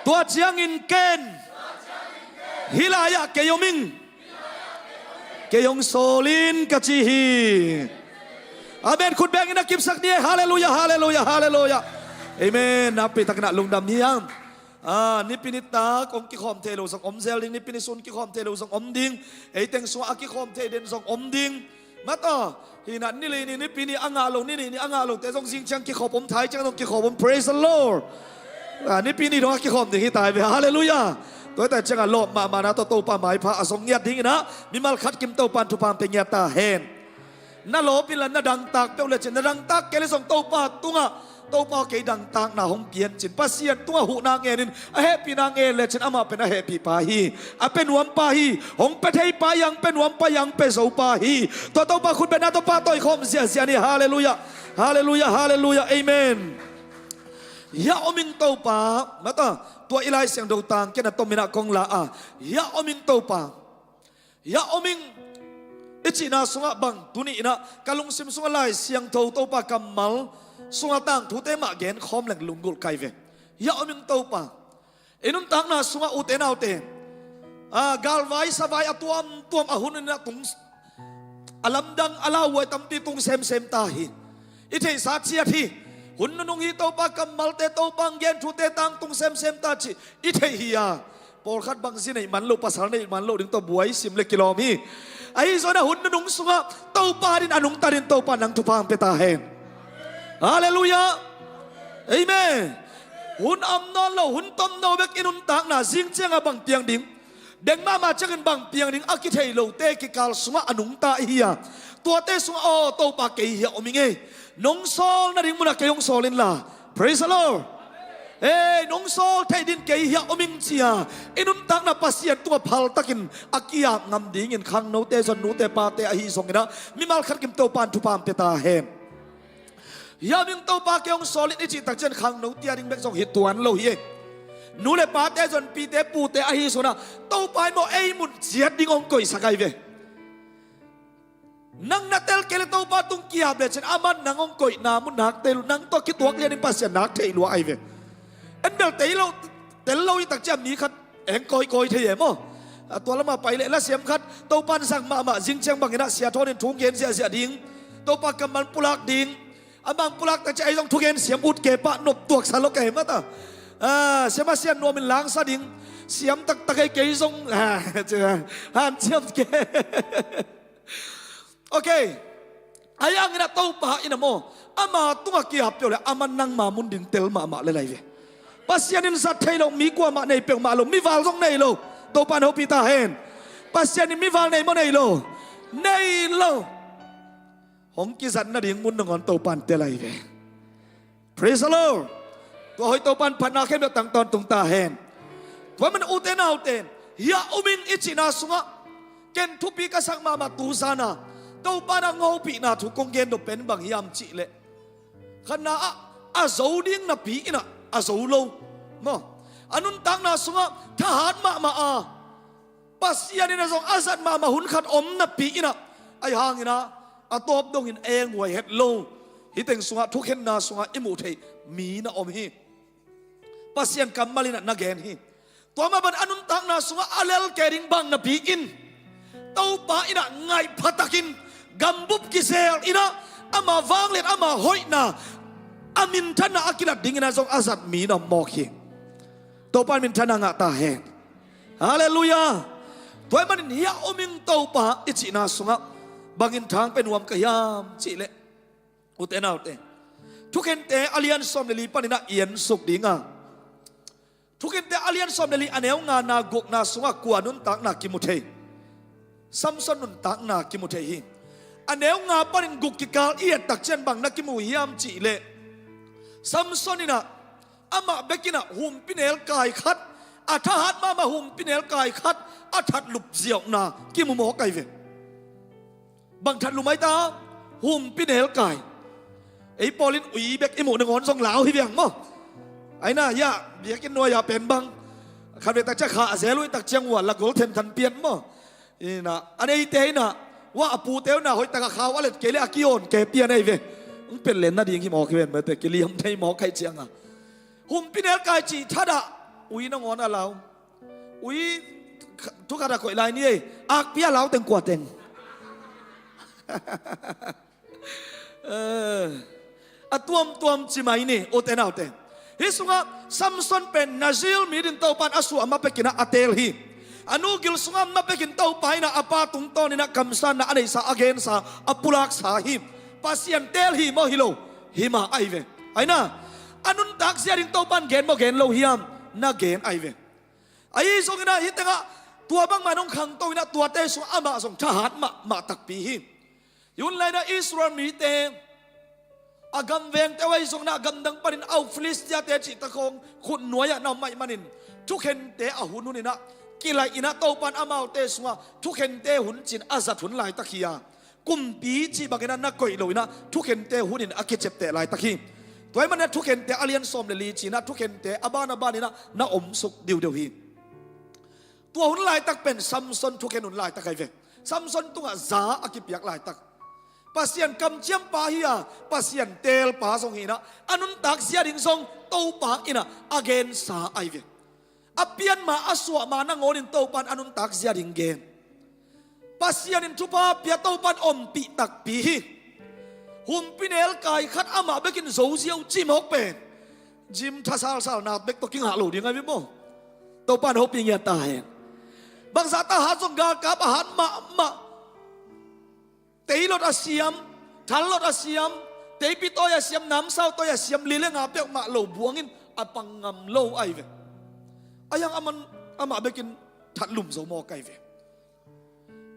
tua ciangin ken, hih lai-ah kei om ing, kei hong sawl in ka ci hi. Amen. Khut bengin a kipsak ni e. Halleluiah, halleluiah, halleluiah. Amen. Nakpi takin ah lungdam hi hang. Ah, Nipi nitak hong kikhawm thei lo zong om zel ding, Nipi ni sun kikhawm thei lo zong om ding, ei teng sungah a kikhawm thei den zong om ding. Mata, hi-in ah nili ni, Nipi ni a ngah lo, ni nih ni a ngah lote zong zing ciang kikhawm om, thai ciang zong kikhawm om. Praise the Lord. Ah, Nipi ni dong a kikhawm ding hi ta hi ve. Halleluiah. Tua ahih tak ciangah lawp mahmahna tawh Topa maipha a zong ngiat dingin ah mimal khat kim Topa in thupha pia ngiat ta hen. Na lawp inla na dangtak peuh lecin, na dangtak kei le zong Topa tungah, Topa kei dangtakna hong pia in cin, Pasian tungah huhna ngenin a hehpihna ngen lecin amah pen a hehpihpa hi, a pia nuampa hi, hong pia theipa hi, hong pia nuampa hi, hong pia zopa hi. Tua Topa khut bengna tawh pahtawi khawm ziahziah ni. Halleluiah. Halleluiah, halleluiah. Amen. Hih ah om ing Topa, mata, tua i Lai Siangtho tangkiatna tomin ah kong la a, hih ah om ing Topa. Hih ah om ing i cihna sungah bang tuni-in ah ka lungsim sungah Lai Siangtho Topa kammal sungah tangthute mah genkhawm leng lunggulh ka hi ve. Hih ah om ing Topa. I nuntakna sungah ute naute, a, galvai savai a tuamtuam a hun in ah tung, a lamdang a lauhuai tampi tung semsem ta hi. I theihsa ciat hi. Hun nunung hi Topa kammalte, Topa hong gen thute tangtung semsem ta cih i theih hi a, pawlkhat bang zi neih man lo, pasal neih man lo ding tawh buai sim le kilawm hi. Ahi zongin ah hun nunung sungah Topa adingin a nungta dingin Topa nang thupha hong pia ta hen. Halleluiah. Amen. Hun om nawn lo, hun tom nawn lo bek i nuntakna zing ciangah bang piang ding, deng mahmah ciangin bang piang ding a kithei lote kikal sungah a nungta i hi a, tuate sungah aw Topa kei hih ah om ing ei, nong sawl nading munah kei hong sawl inla. Praise the Lord. Ei, nong sawl theih dingin kei hih ah om ing ci-a i nuntakna Pasian tungah phaltakin a kiap ngam dingin khangnote zong, nute pate ahi zongin ah mimal khat kim Topa in thupha hong pia ta hen. Hih ah om ing Topa kei hong sawl in i cih tak ciang khangnote ading bek zong hi tuan lo hi. Nu le pate zong, pite pute ahi zongin ah Topa in maw ei mun ciat ding hong koihsak ahi ve. Nang na tel kei le Topa tung kiap lecin aman nang hong koihna mun nak thei lo, nang tawh kituak lianin Pasian nak thei lua ahi ve. En bel tel lo, tel lo i tak ciang mi khat eng kawikawi thei e maw. A, tua lamah pai leh lasiam khat Topa in zang mahmah, zing ciang bangin ah sia thawn in thu gen ziahziah ding, Topa kammal pulak ding. Amah pulak tak ciang ei zong thugen siam ut kei pah nop tuaksa lo kei mata. A, siam a sian nuamin langsa ding. Siam taktak ei kei zong, a, hanciam kei. Ok. Ahi hangin ah Topa in ah maw, ama tungah kiap peuh le aman nangma mun ding tel mahmah le lai ve. Pasian in zat thei lo mi kuamah nei peuhmah lo, mival zong nei lo. Topa in hopih ta hen. Pasian in mival nei maw nei lo? Nei lo. Hong kizat nading mun nangawn Topa in tel ahi ve. Praise the Lord. Tua hoih Topa in phatna khempeuh tang tawntung ta hen. Tua man ute naute, hih ah om ing i cihna sungah ken thupi ka sak mahmah tu zan-a Topa in hong hopihna thu kong gen nop pen bang hiam cih leh, khatna ah a zo ding napi in ah a zo lo maw. A nuntakna sungah thahat mahmah a, Pasian in ah zong a zat mahmah hun khat om napi in ah, ahi hangin ah a tawp dongin enghuai het lo, hih teng sungah thukhenna sungah i muh theih mi na om hi. Pasian kammal in ah na gen hi. Tua mah bang a nuntakna sungah a lel kei ding bang napi in Topa in ah ngaih phatakin gambup kizel in ah ama vangliat, ama hoihna, a minthanna a kilat dingin ah zong a zat mi na om mawk hi. Topa in minthanna ngah ta hen. Halleluiah. Tua ahih manin hiah om ing Topa i cihna sungah bangin thang pe nuam ka hiam cih leh, ute naute, Thukhente a lian sawm le li panin ah i ensuk ding a, Thukhente a lian sawm le li a neu ngana gukna sungah kua nuntakna kimu thei? Samson nuntakna kimu thei hi. A neu nga panin guk kikal i et tak ciang bang na kimu hiam cih leh, Samson in ah amah bek in ah humpinelkai khat, a thahat mahmah humpinelkai khat a thatlup ziauhna kimu mawk ahi ve. Bang thatlum ahi ta? Humpinelkai. Ei pawl in ui bek i muh nangawn zong lau hi viang maw? Aina hiah biakinn nuai-ah pen bang khat vei tak ciang kha a zel uh i tak ciang uh a la gol thenthan pian maw? Ina a neite ina, wah, a pute uh na hoih tak a khau a let kei leh a kiawn ke pian ahi ve. Hong pen len nading hi mawk hi ven mate, kiliam thei mawk kaih ciang a, humpinelkai cih thadah ui nangawn a lau. Ui, thu khat a koih lai ni ei. Akpi a lau teng kua teng? Eh, a tuamtuam ci mai ni, ute naute. Hih sungah Samson pen Nazir mi din Topa in a suah ma pekin ah a teel hi. A nu gil sungah ma pekin Topa in ah a pa tungtawn in ah kamsanna a neihsa, a gensa, a pulaksa hi. Pasian teel hi maw, hi lo? Hi mah ahi ve. Aina a nuntak zia ding Topa in gen maw, gen lo hiam? Na gen ahi ve. Ahi zongin ah hih tengah tua bangmah in hong khangto in ah tuate sungah amah zong thahat mahmah takpi hi. Hun lai-in ah Israel mite a gam vengte uh ahi zongin ah gamdang panin a uk Filistiate cihtak hong khut nuai-ah na om ahih manin thukhente a hun hun in ah kilaih in ah Topa in amaute sungah thukhente hun ci-in a zat hun laitak hi a, kumpi cih bangin ah na koih lo in ah thukhente hun in a kiciapteh laitak hi. Tua ahih manin ah Thukhente a lian sawm le li ci-in ah thukhente a ban a ban in ah na omsuk diudeu hi. Tua hun laitak pen Samson thukhen hun laitak ahi ve. Samson tungah za a kipiak laitak. Pasian kamciampa hi a, Pasian teelpa zong hi in ah, a nuntak zia ding zong Topa in ah a gensa ahi ve. A pian ma, a suah ma nangawnin Topa in a nuntak zia ding gen. Pasian in thupha pia, Topa in ompih takpi hi. Humpinelkai khat amah bekin zo ziau cih mawk pen gym thasalsal nak bek tawh kingah lo ding ahi ve maw? Topa in hopih ngiat ta hen. Bangzah ta hat zong galkap a hat mahmah. Teilot a siam, thallot a siam, teipi tawi a siam, namsau tawi a siam, li le nga peuhmah lo buangin a pang ngam lo ahi ve. A hiang a man amah bekin thatlum zo mawk ahi ve.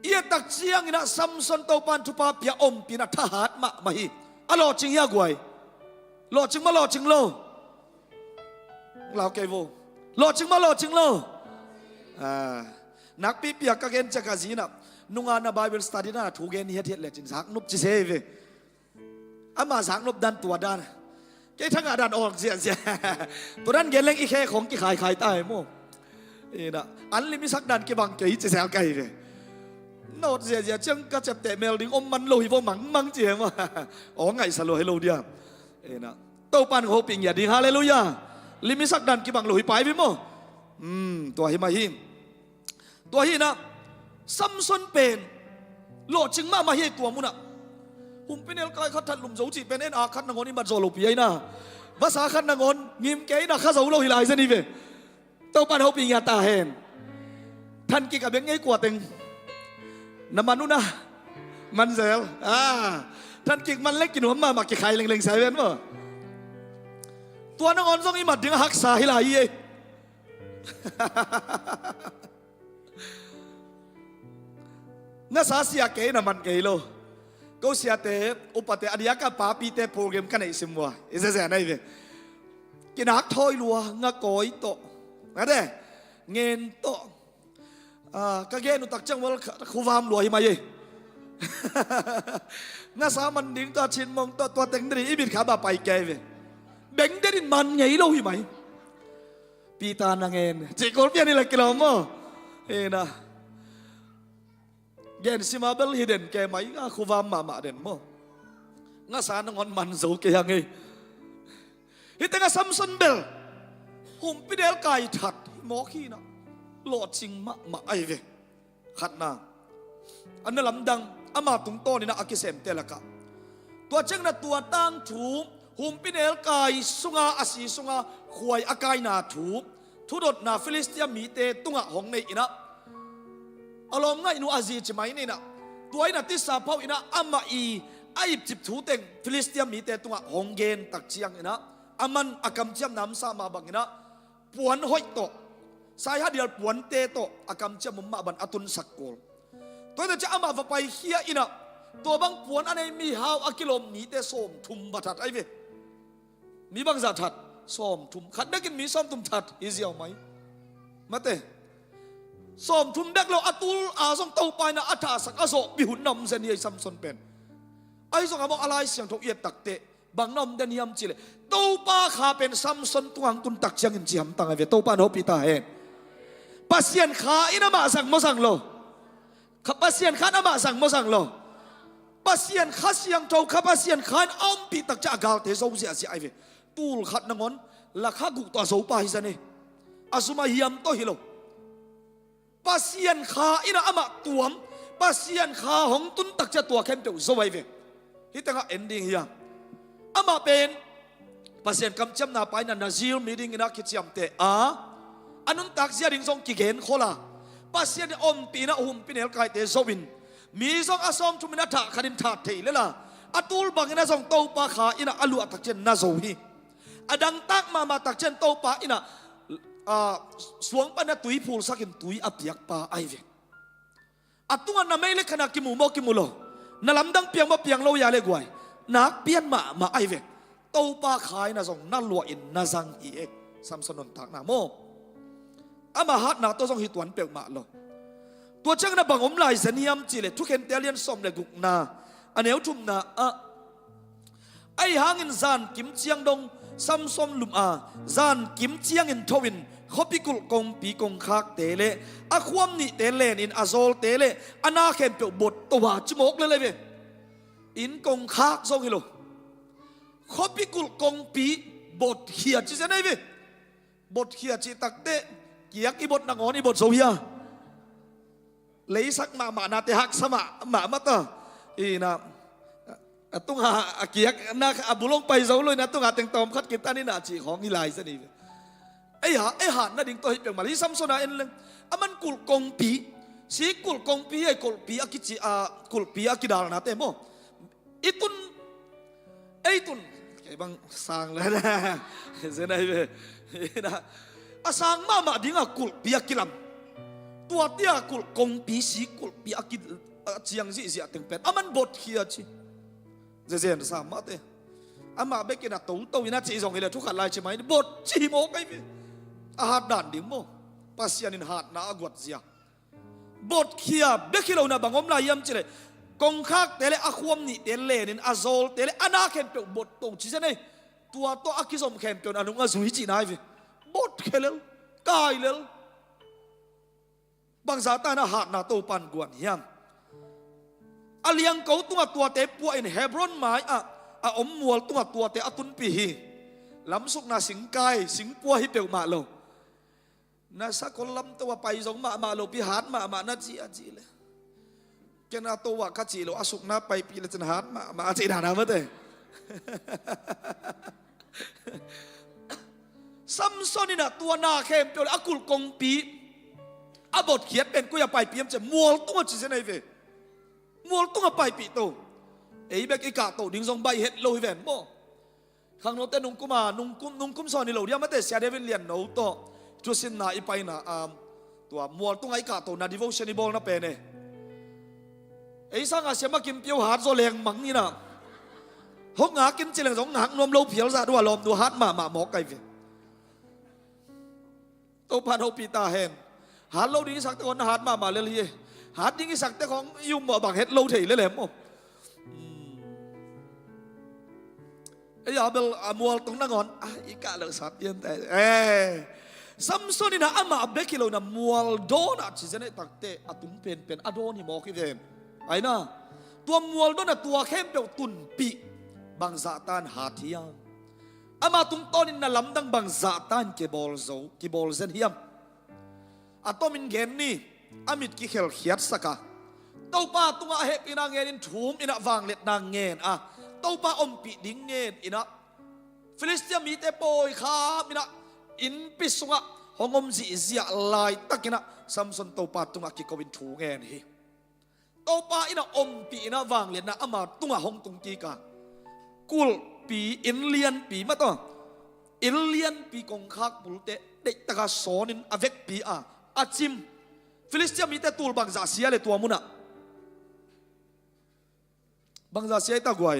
I et tak ciangin ah Samson Topa in thupha pia, ompih in ah thahat mahmah hi. A lawhcing hi a guai. Lawhcing maw, lawhcing lo? Lau kei vo. Lawhcing maw, lawhcing lo? Ah, nakpipi a ka gen ciang ka zi in ah, nunga na Bible study na thu gen hiathiat lecin zaknop ci se ve. Ama zaknop dan tua dan. Kei thangah dan awk ziahziah. Tua dan gen leng i khe khong kikhaikhai ta hi maw? Ina an lim i sak dan kibang kei ci zel ka hi ve. Nawt ziahziah ciang ka ciapteh mel ding om man lo hi vo mangmang ci hi maw? Aw ngaihsa lua hi lo dia. Ina Topa in hopih ngiat ding, halleluiah. Lim i sak dan kibang lo hi pai ve maw? Hmm, tua hi mah hi. Tua hi in ah Samson pen lawhcing mahmah hi. Tua munah humpinelkai khat thatlum zo cih pen en a khat nangawn i mat zawh lopi ahi na. Vasa khat nangawn ngim kei in ah kha zo lo hi lai zen hi ve. Topa in hopih ngiat ta hen. Thankik a beng ngei kua teng na man uh na. Man zel. Ah, thankik man leng kinuam mahmah, kikhai lengleng sai ven maw? Tua nangawn zong i mat ding a haksa hi lai hi ei. Ngasa sia kei na man kei lo. Ko siate, upate, a diak a papite program ka neih sim ua. I zezia na hi ve. Kinak thawi lua, nga kawi tawh. Nga de, ngen tawh. Ah, ka gen uh tak ciang val khuvam lua hi mai ei. Ngasa man ding tua chin mong tua, tua teng deri i mit kha ba pai kei ve. Beng derin man ngei lo hi mai. Peter na ngen cih kul pian hi la kilawm maw? Ina Gen sima bel hi den kei mai, a khuvam mahmah den maw. Ngasa nangawn man zo kei hang ei. Hih tengah Samson bel humpinelkai that hi mawk hi inah, lawhcing mahmah ahi ve. Khatna, a na lamdang ama tungtawninah a kisemte lakah, tua cianginah tua tangthu, humpinelkai sunga a si sunga khuai a kaina thu, thudotna Filistia mite tungah hong nei inah, a lawmngaihnu a zi ci mai ni inah, tua inah tisa phauh inah amah i a ipcip thu teng Filistia mite tungah hong gen tak cianginah, a man a kamciamna om sa mah banginah, puan hoih tawh, saihadial puante tawh a kamciam om mah ban a tunsak kul. Tua hi ta ciah amah va paikhia inah, tua bang puan a nei mihau a kilawm nite sawmthum va that ahi ve. Mi bangzah that? Sawmthum. Khat bekin mi sawmthum that hi ziau mai. Mate, sawmthum bek lo, a tul a zong Topa inah a thahsak a zawhpih hun na om zen hi ei Samson pen. Ahi zongah maw, a Lai Siangtho i et takteh bang na om den hiam cihleh, Topa kha pen Samson tungah hong tun tak ciangin ci hamtang ahi ve. Topa in hopih ta hen. Pasian kha in amah zang maw zang lo? Kha, Pasian kha in amah zang maw zang lo? Pasian Kha Siangtho kha Pasian kha in a ompih tak ciah a galte zo ziahziah ahi ve. Tul khat nangawn lakha guk tawh a zopa hi zen ei. A zum a hiam tawh hi lo. Pasian kha inah amah tuam, Pasian kha hong tun tak ciah tua khempeuh zo ahi ve. Hih tengah en ding hi a, amah pen Pasian kamciamna pa inah Nazir mi dinginah kiciamteh a, a nuntak zia ding zong kigen khol a, Pasian in ompih inah humpinelkaite zo in, mi zong a sawmthum in a thah khat in that thei lela, a tul bangin a zong Topa kha inah a luah tak ciah na zo hi. A dangtak mahmah tak ciah Topa inah, a, suang panah tui phulsakin tui a piakpa ahi ve. A tungah na mei le khanah kimu maw kimu lo, na lamdang piang maw piang lo, ya le guai, nak pian mahmah ahi ve. Topa kha inah zong na luah in na zang hi ei. Samson nuntakna maw, ama hatna tawh zong hi tuan peuhmah lo. Tua cianginah bang om lai zen hiam cihleh, Thukhente a lian sawm le gukna, a neu thumna ah, ahi hangin zankim ciang dong Samson lum a, zankim ciangin tho in khuapi kulh kongpi kongkhakte le a khuam nihte lenin a zawlte le a na khempeuh bot to a, ci mawk lel ahi ve. Inn kongkhak zong hi lo, khuapi kulh kongpi botkhia ci zen ahi ve. Botkhia cih takteh, kiak i bot nangawn i bot zo hia? Leisak mahmah nate haksa mahmah ta. Inah, a tunga a kiak na a bul hong pai zo lo inah, a tunga teng tawm khat kitan inah cih khawng hi lai zen hi ve. Ei ha, ei hat nading tawh hi peuhmah le. Hih Samson a en leng, a man kulh kongpi, sik kulh kongpi hi ei, kulhpi a kici a, kulhpi a kidalnate maw. I tun, ei tun, kei bang sang le na zen ahi ve. A sang mahmah dingah kulhpi a kilam, tuate a kulh kongpi, sik kulhpi a ki, a ciang zihziah teng pen a man botkhia ci. Zezen sa mahte, amah bekin a toto in a cih zong hi le, thu khat lai ci mai ni, bot ci hi mawk ahi ve. A hat dan ding maw, Pasian in hatna a guatzia. Botkhia bek hi lo inah bang om lai hiam cihleh, kongkhakte le a khuam nihte lenin a zawlte le a na khempeuh bot to ci zen ei. Tua tawh a kizom khempeuh in a nung a zui cihna ahi ve. Botkhia lel, kai lel. Bangzah ta inah hatna Topa in guan hiam? A liangko tungah tuate pua in Hebron mai-ah a om mual tungah tuate a tunpih hi. Lamsukna singkai, singpua hi peuhmah lo. Na sakol lamto a pai zong mahmah lopi hat mahmah na ci a cih le, ken a to ah ka cih lo, a sukna paipih le cin hat mahmah a cih dana mate. Samson inah tua na khempeuh le a kulh kongpi a botkhiat pen koi a paipih hiam ciah, mual tungah ci zen ahi ve. Mual tungah paipih to. Ei bek i kahtoh ding zong baih het lo hi ven maw. Khangnote nungkum a, nungkum, nungkum sawn hi lo dia mate, Sia David Lianno tawh thusinna i paina, um, tua mual tungah i kahtohna devotion i bawlna pen e. Ei sanga Sia Makim Pio hat zaw lengmang inah, hong ngak in ci leng zong ngak nuam lo phial zah dua lawmnu hat mahmah mawk ahi ve. Topa in hopih ta hen. Hat lo ding i sakte khong na hat mahmah lel hi. Hat ding i sakte khong i um mawh bang het lo thei lel hem maw. Ei a bel a mual tung nangawn a i kah lo sat pian ta. Eh, Samson inah amah bek hi lo inah mual dawn ah ci zen ei takteh a tung penpen a dawn hi mawk hi ven. Aina, tua mualdon a tua khempeuh tunpih bangzah tan hat hiam? Ama tungtawnin na lamdang bangzah tan kibawl zo, kibawl zen hiam? A tomin gen ni, a mit kikhelkhiatsak a, Topa tungah a hehpihna ngenin thum inah vangliatna ngen a, Topa ompih ding ngen inah, Filistia mite pawi kham inah, innpi sungah hong om zihziah laitakinah Samson Topa tungah kiko in thu ngen hi. Topa inah ompih inah vangliatna ama tungah hong tung kik a, kulhpi, inn lianpi mataw, inn lianpi kongkhak bulte deihtaka sawnin a vekpi a, a cim. Filistia mite tul bangzah sia le tua munah? Bangzah sia i ta guai?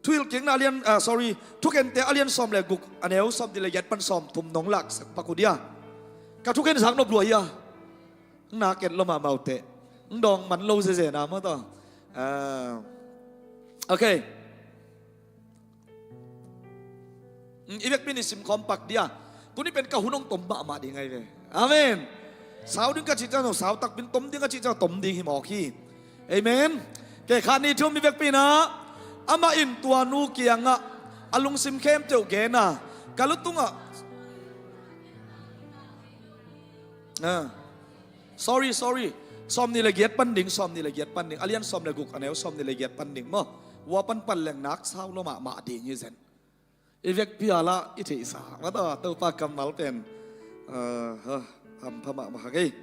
Thuhilhkikna a lian, ah, sorry, Thukente a lian sawm le guk, a neu sawmnih le giat pan sawmthum nong laksak pak uh dia. Ka thukhen zak nop lua hia? Nak et lo mahmah uh teh. Ng dawng man lo zezena mataw. Ah. Okay. Mm, i vekpi in i simkhawm pak dia. Tuni pen ka hun hong tom mahmah ding ahi ve. Amen. Sau ding ka cih ciang, sau takpi in tom ding ka cih ciang tom ding hi mawk hi. Amen. Kei khat nih thum i vekpi inah, amah in tua nu kiangah a lungsim khempeuh gen a, ka lu tungah, ah. Sorry, sorry. Sawmnih le giat pan ding, sawmnih le giat pan ding. A lian sawm le guk, a neu sawmnih le giat pan ding maw? Ua pan pan leng nak sau lo mahmah ding hi zen. I vekpi a lah i theihsa mataw, Topa kammal pen, ah, ha, hampha mahmah kei.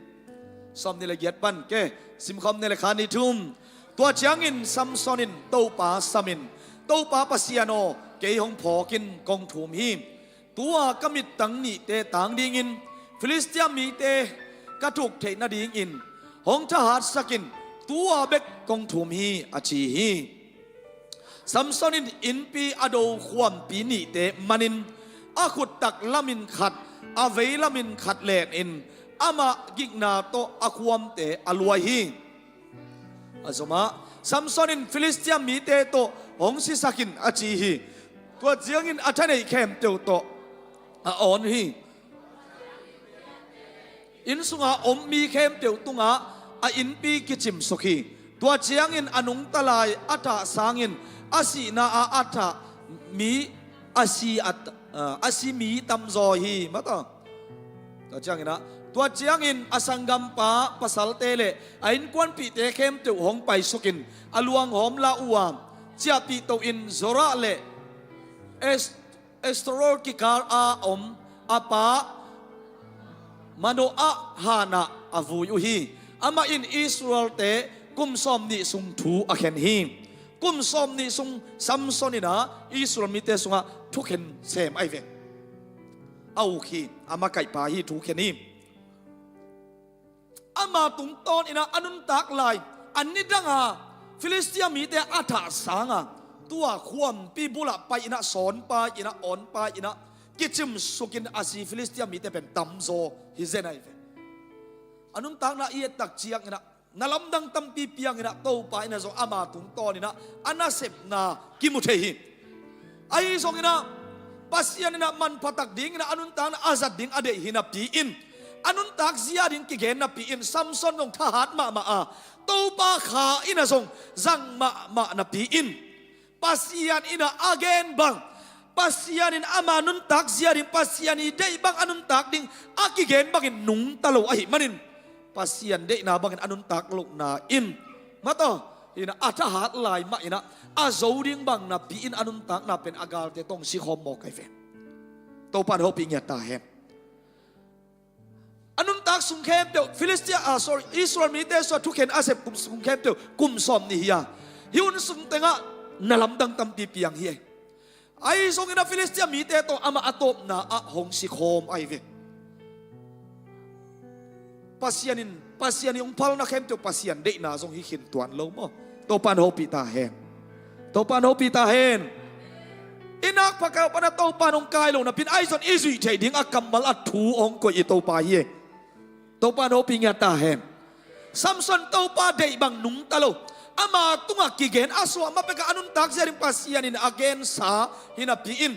Sawmnih le giat pan, ke, simkhawm ni le khat nih thum. Tua ciangin Samson in Topa samin, Topa Pasian aw, kei hong phawkin kong thum hi. Tua ka mittang nihte tang dingin Filistia mite ka thuk theih nadingin hong thahatsakin tua bek kong thum hi, a ci hi. Samson in innpi a do khuampi nihte manin a khuttak lamin khat, a vei lamin khat lenin amah gikna tawh a khuamte a luai hi. A zomah Samson in Filistia mite tawh hong sisakin a ci hi. Tua ciangin a thaneih khempeuh tawh a awn hi. Inn sunga om mi khempeuh tungah a innpi kicimsuk hi. Tua ciangin a nungta lai a thah sangin a sihna ah a thah mi a si, a, a si mi tamzaw hi mataw. Tua cianginah, tua ciangin a sanggampa pasalte le a innkuanpihte khempeuh hong paisukin a luanghawm la uh a, ciahpih tohin Zorah le Es-, Estaol kikal a om a pa Manoah hanah a vui uh hi. Amah in Israelte kum sawmnih sung thu a khen hi. Kum sawmnih sung Samson inah Israel mite sungah thukhen sem ahi ve. A uk hi, a makaihpa hi, thukhen hi. Ama tungtawn inah a nuntak lai, a nidanga Filistia mite a thah sanga tua khuampi bulah pai inah sawnpai inah awnpai inah kicimsukin a si Filistia mite pen tamzaw hi zen ahi ve. A nuntakna i ettak ciang inah na lamdang tampi piang inah Topa inah zong ama tungtawn inah a nasepna kimu thei hi. Ahi zong inah Pasian inah manphatak ding inah a nuntakna a zat ding a deih hi napi in, a nuntak zia ding kigen napi in Samson zong thahat mahmah a, Topa kha inah zong zang mahmah napi in, Pasian inah a gen bang, Pasian in ama nuntak zia ding, Pasian i deih bang a nuntak ding a kigen bangin nungta lo ahih manin, Pasian deihna bangin a nuntak lohna in mataw, inah a thahat lai mah inah a zo ding bang napi in a nuntakna pen a galte tawh hong sikhawm mawk ahi ve. Topa in hopih ngiat ta hen. A nuntak sung khempeuh Filistia, ah, sorry, Israel mite sungah thukhen a sep kum sung khempeuh kum sawmnih hi a, hih hun sung tengah na lamdang tampi piang hi. Ahi zongin a Filistia mite tawh amah a tawpna ah hong sikhawm ahi ve. Pasian in, Pasian in hong phalna khempeuh Pasian deihna zong hi khin tuan lo maw? Topa in hopih ta hen. Topa in hopih ta hen. I nak phakau pana Topa in hong kai lo napi in ahi zong i zuih theih ding a kammal a thu hong koih i Topa hi e. Topa in hopih ngiat ta hen. Samson Topa deih bang nungta lo. Ama tungah kigen a suah ma peka a nuntak zia ding Pasian in a gensa hi napi in,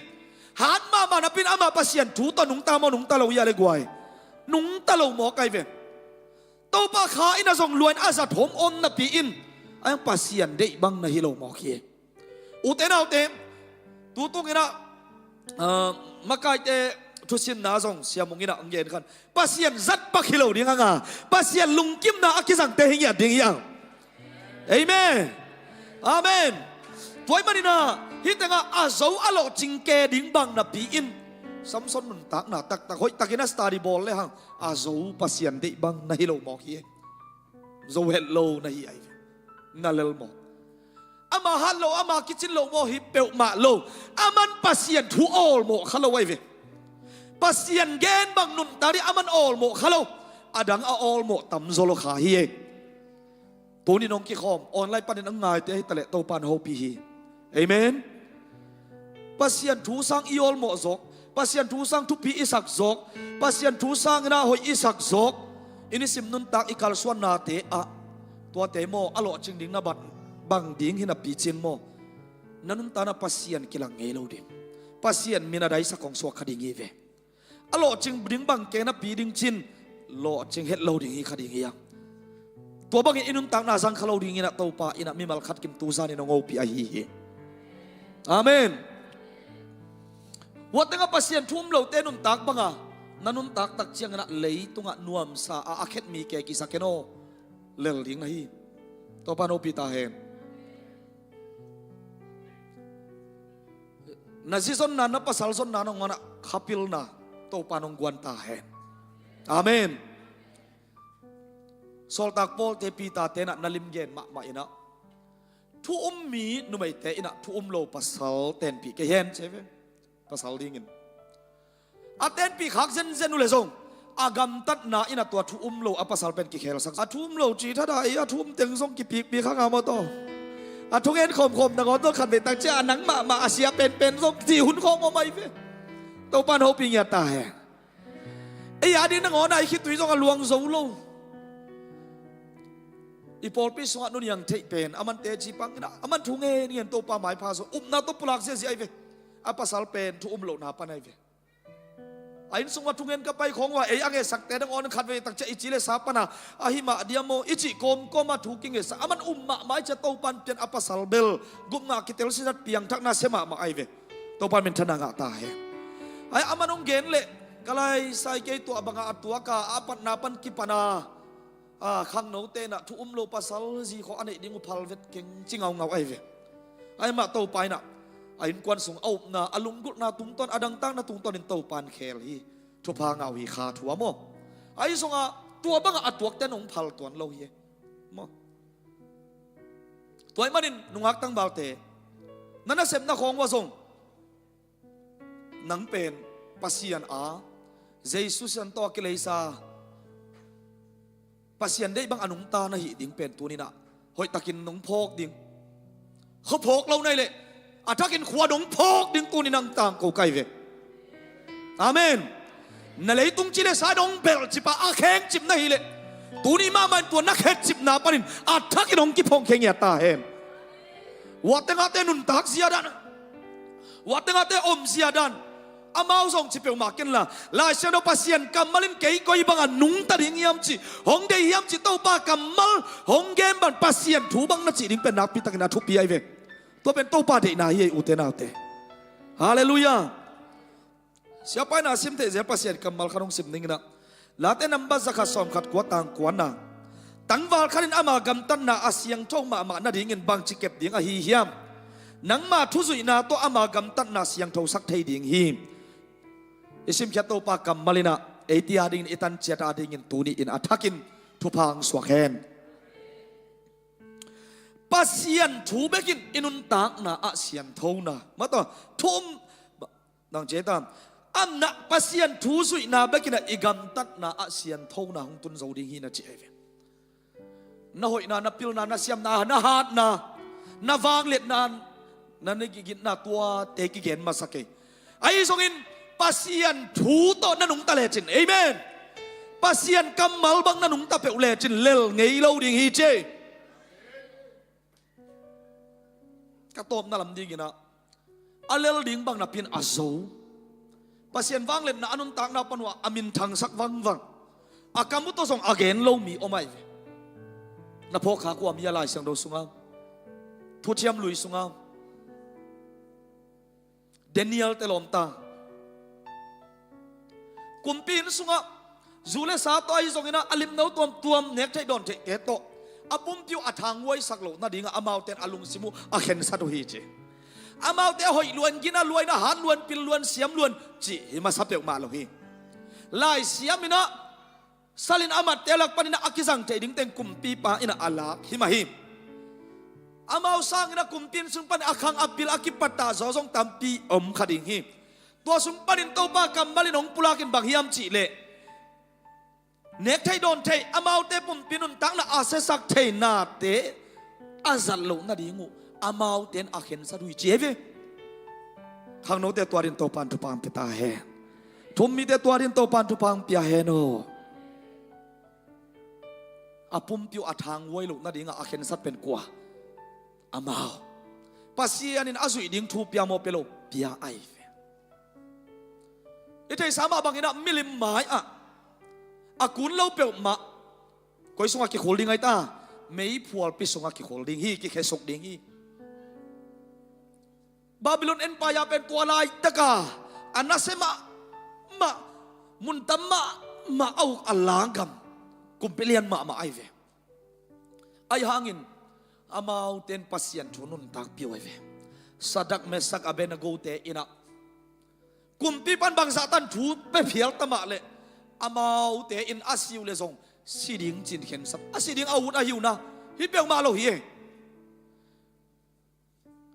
hat mahmah napi in ama Pasian thu tawh nungta maw, nungta lo hia le guai? Nungta lo mawk ahi ve. Topa kha in a zong lua in a zat hom om napi in, a Pasian deih bang na hi lo mawk hi. Ute naute, tu tung in ah, ah, makaite thusinna zong Sia Mung in ah hong gen khan, Pasian zat pak hi lo ding hang a, Pasian lungkimna a kizangte hi ngiat ding hi hang. Amen. Amen. Tua ahih manin ah, hih tengah a zo a lawhcing ke ding bang napi in, Samson nuntakna taktak hoih takin a study bawl le hang, a zo Pasian deih bang na hi lo mawk hi. Zo het lo na hi ahi ve. Na lel mawk. Ama hat lo, ama kicin lo maw hi peuhmah lo. Aman Pasian thu awlmawh kha lo ahi ve. Pasian gen bang nuntak ding aman awlmawh kha lo. A dang a awlmawh tamzaw lo kha hi e. Tuni nong kikhawm online panin a ngaite ahi taleh Topa na hopih hi. Amen. Pasian thu sang i awlmawh zawk, Pasian thu sang thupi i sak zawk, Pasian thu sang in ah hoih i sak zawk, i nisim nuntak i kalsuannate ah, tuate maw a lawhcing ding na bat bang ding hi napi cin maw, na nuntakna Pasian kilang ngei lo ding, Pasian min a daisak hong suak kha ding hi ve. A lawhcing ding bang ke napi ding cin, lawhcing het lo ding hi kha ding hi a. Tua bangin i nuntakna zang kha lo dingin ah Topa in ah mimal khat kim tu zanin hong hopih ahi hi. Amen. Ua tengah Pasian thu um lote nuntak banga na nuntak tak ciangin ah leitungah nuamsa a a khet mi ke kisa ken aw, lel ding na hi. Topa na hopih ta hen. Na zi zonna, na pasal zonna nangawn ah khapilna Topa nong guan ta hen. Amen. Sawltak Paul te Peter te in ah na lim gen mahmah in ah, thu um mi numeite in ah thu um lo pasal tenpih kei hen ci ve. Pasal dingin a tenpih khak zenzen uh le zong, a gamtatna in ah tua thu um lo a pasal pen kikhel sak. A thu um lo ci thada i a thu um teng zong kipikpik kha nga maw taw. A thungen khawmkhawm nangawn zong khat vei tak ciah a nang mahmah a sia penpen zong ci hun khawng om ahi ve. Topa na hopih ngiat ta hen. Ei a ding nangawn a i khitui zong a luang zo lo. I pawlpi sungah nuniang theih pen aman teci pang in ah, aman thu ngen ngen Topa maipha zo, upna tawh pulak ziahziah ahi ve. A pasal pen thu um lohna pan ahi ve. A inn sungah thungen ka pai khawng uh a ei a ngetsakte nangawn khat vei tak ciah i ci le sa pan a, ahi mah diam maw i cih kawmkawm a thu kingetsak, aman um mahmah i ciah Topa in pian a pasal bel gupna kitel sitat piangthakna sia mahmah ahi ve. Topa in minthanna ngah ta hen. Ai aman hong gen leh ka laisai kei tuah bangah a tuak a, a patna pan kipan a, a, khangnote in ah thu um lo pasal zi khawng a neih ding uh phal vet keng ci ngaungau ahi ve. Ai mah Topa in ah a innkuan sung a upna, a lunggulhna tungtawn, a dangtakna tungtawn in Topa in khel hi. Thupha ngah uh hi kha thu a maw. Ahi zongah tua bangah a tuakte in hong phal tuan lo hi e. Maw. Tua ahih manin nungak tangvalte, na nasepna khawng uh a zong nang pen Pasian a, Jesu sisan tawh a kileisa, Pasian deih bang a nungta na hih ding pen tuni in ah hoihtakin nong phawk ding. Khua phawk lo na hih leh a thakin khua nong phawk ding tuni in ah tangko ka hi ve. Amen. Na leitung ci le sa nong belhcip a, a khengcip na hih leh tuni mahmah in tua na khetcipna panin a thakin hong kiphawng khe ngiat ta hen. Ua tengahte nuntak zia dan, ua tengahte om zia dan, amau zong ci peuhmah kenla, Lai Siangtho Pasian kammal in kei koi bangah nungta ding hiam cih, hong deih hiam cih Topa kammal hong gen bang Pasian thu bang na cih ding pen nakpi takin a thupi ahi ve. Tua pen Topa deihna hi ei ute naute. Halleluiah. Siapa in a sim theih zel Pasian kammal khat hong sim ning in ah, Late nambat zakhat sawmkhat kua tang kuana, tangval khat in ama gamtatna a siangtho mahmah nadingin bangci kep ding ahi hiam? Nangma thuzuihna tawh ama gamtatna siangthosak thei ding hi. I simkhiat Topa kammal in ah eite adingin, i tanciat adingin tuni in a thakin thupha hong suak hen. Pasian thu bekin i nuntakna ah sianthona, mataw, thu um, nang cia ta, amna Pasian thu zuihna bekin ah i gamtatna ah sianthona hong tun zo ding hi na ci ahi ve. Na hoihna, na pilna, na siamna, na hatna, na vangliatna, na, na gitna tuate kigen masa kei. Ahi zongin Pasian thu tawh na nungta lecin, amen, Pasian kammal bang na nungta peuh lecin lel ngei lo ding hi ci. Ka tawpna lam dingin ah, a lel ding bang napi in a zo. Pasian vangliatna a nuntakna pan uh ah a minthangsak vangvang. A kam uh tawh zong a gen lo mi om ahi ve. Na phawk khak uh a mi a Lai Siangtho sungah, Thuciam Lui sungah, Daniel te lawmta. Kumpi inn sungah zu le sa tawh ahi zongin ah, a limno tuamtuam, nek theih dawn theih te tawh a pumpi uh a thanghuaisak loh nadingah amaute in a lungsim uh a khensat uh hi ci. Amaute a hoih luan, gina luan, a hat luan, pil luan, siam luan cih hi masa peuhmah lo hi. Lai Siam in ah salin a matte lak panin ah a kizang theih ding teng kumpipa in ah a lak hi mah hi. Amau sangin ah kumpi inn sung panin a khang a pil a kipattah zaw zong tampi om kha ding hi. Tua sung panin Topa kammal in hong pulakin bang hiam cih leh, nek theih dawn theih, amaute pumpi nuntakna a siasak thei nate a zat loh nading uh amaute in a khensat uh hi ci hi ve. Khangnote tua dingin Topa in thupha hong pia ta hen. Thummite tua dingin Topa in thupha hong pia hen aw. A pumpi uh a thanghuai loh nadingah a khensat pen kua? Amau. Pasian in a zuih ding thu pia maw, pia lo? Pia ahi ve. I theihsa mah bangin ah milim mai-ah a kun lo peuhmah koi sungah kikhul ding ahi ta? Meiphualpi sungah kikhul ding hi, kikhesuk ding hi. Babylon Empire pen tua laitaka a nasia mahmah, mun tam mahmah a uk a langgam, kumpi lian mahmah ahi ve. Ahi hangin amaute in Pasian thu nuntakpih uh ahi ve. Sadrak, Mesak, Abednego te in ah kumpipa in bangzah tan thu pia phial ta mah leh, amaute in a si uh leh zong si ding ci-in khensat, a si ding a ut ahi uh na, hi peuhmah lo hi e.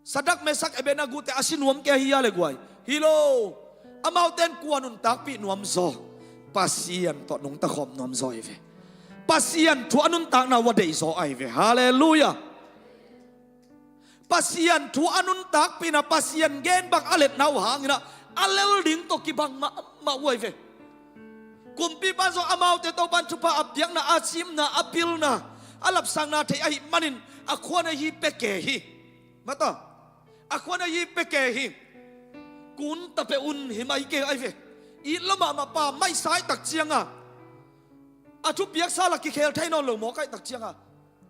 Sadrak, Mesak, Abednego te a si nuam kei hi a leh guai? Hi lo. Amaute in kua nuntakpih nuam zaw? Pasian tawh nungta khawm nuam zaw ahi ve. Pasian thu a nuntakna uh a deih zaw ahi ve. Halleluiah. Pasian thu a nuntakpihna, Pasian gen bang a letna uh hangin ah a lel ding tawh kibang mahmah uh ahi ve. Kumpipa in zong amaute Topa in thupha a piakna, a simna, a pilna, a lapsangna thei ahih manin a khuan ahi pia kei hi. Mata, a khuan ahi pia kei hi. Kun ta peuh un, hi mai kei ahi ve. It lua mahmah pa mai sa ahih tak ciangin a thupiaksa la kikhel thei nawn lo mawk ahih tak ciangin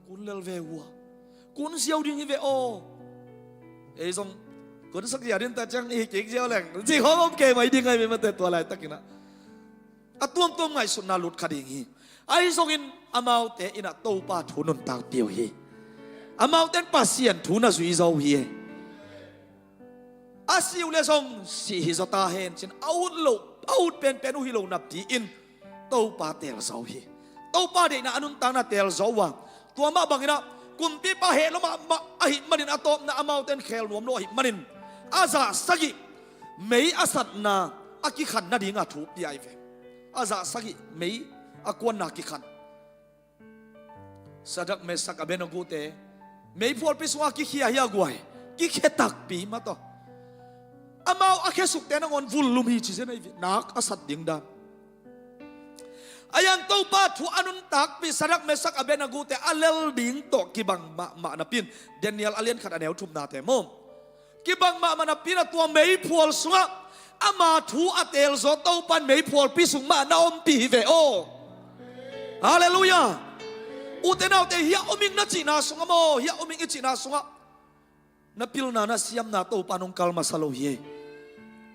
kun lel ve uh a, kun ziau ding hi ve aw. Ei zong kun sak zia ding ta ciang i hi kik ziau leng ci khawng om kei mai ding ahi ve, mate, tua laitakin ah a tuamtuam ngaihsutna lut kha ding hi. Ahi zongin amaute in ah Topa thu nuntakpih uh hi. Amaute in Pasian thu na zui zaw uh hi. A si uh leh zong si hi zaw ta hen ci-in a ut loh, a ut penpen uh hi lo napi-in Topa teel zaw uh hi. Topa deihna a nuntakna teel zaw uh a, tua mah bangin ah kumpipa heh lua mahmah ahih manin a tawpna amaute in khel nuam lo ahih manin a zah sagih mei a satna a kikhan nading a thu pia ahi ve. A zah sagih mei a kuanna kikhan. Sadrak, Mesak, Abednego te meiphualpi sungah kikhia hi a guai, kikhia takpi mah tawh. Amau a khesukte nangawn vullum hi ci zen ahi ve, nak a sat ding dan. Ahi hang Topa thu a nuntakpih Sadrak, Mesak, Abednego te a lel ding tawh kibang mahmah napi-in Daniel a lian khat a neu thumna te maw, kibang mahmah napi-in a tua meiphual sungah ama thu a teel zaw Topa in meiphualpi sung mah na ompih hi ve aw. Halleluiah. Ute naute, hiah om ing na cihna sungah maw, hiah om ing i cihna sungah na pilna, na siamna Topa in hong kal masa lo hi.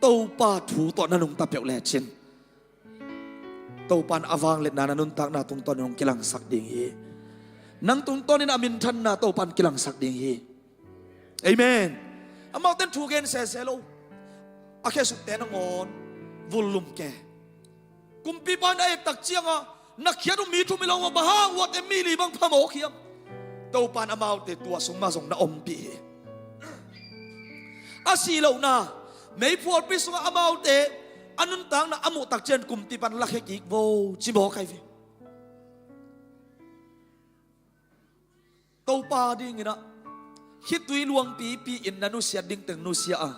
Topa thu tawh na nungta peuh lecin Topa in a vangliatna na nuntakna tungtawnin hong kilangsak ding hi. Nang tungtawnin a minthanna Topa in kilangsak ding hi. Amen. Amaute in thu gen sese lo. A khesukte nangawn vullum kei. Kumpipa in a et tak ciangin na khiat uh mi thum hi lo maw, bang hang uate mi li bang phamawh khiam? Topa in amaute tua sung mah zong na ompih hi. A si lohna, meiphualpi sungah amaute a nuntakna a muh tak ciang kumpipa in lakhia kik vo ci mawk ahi ve. Topa dingin ah khitui luangpipi in na nusiat dingteng nusia a,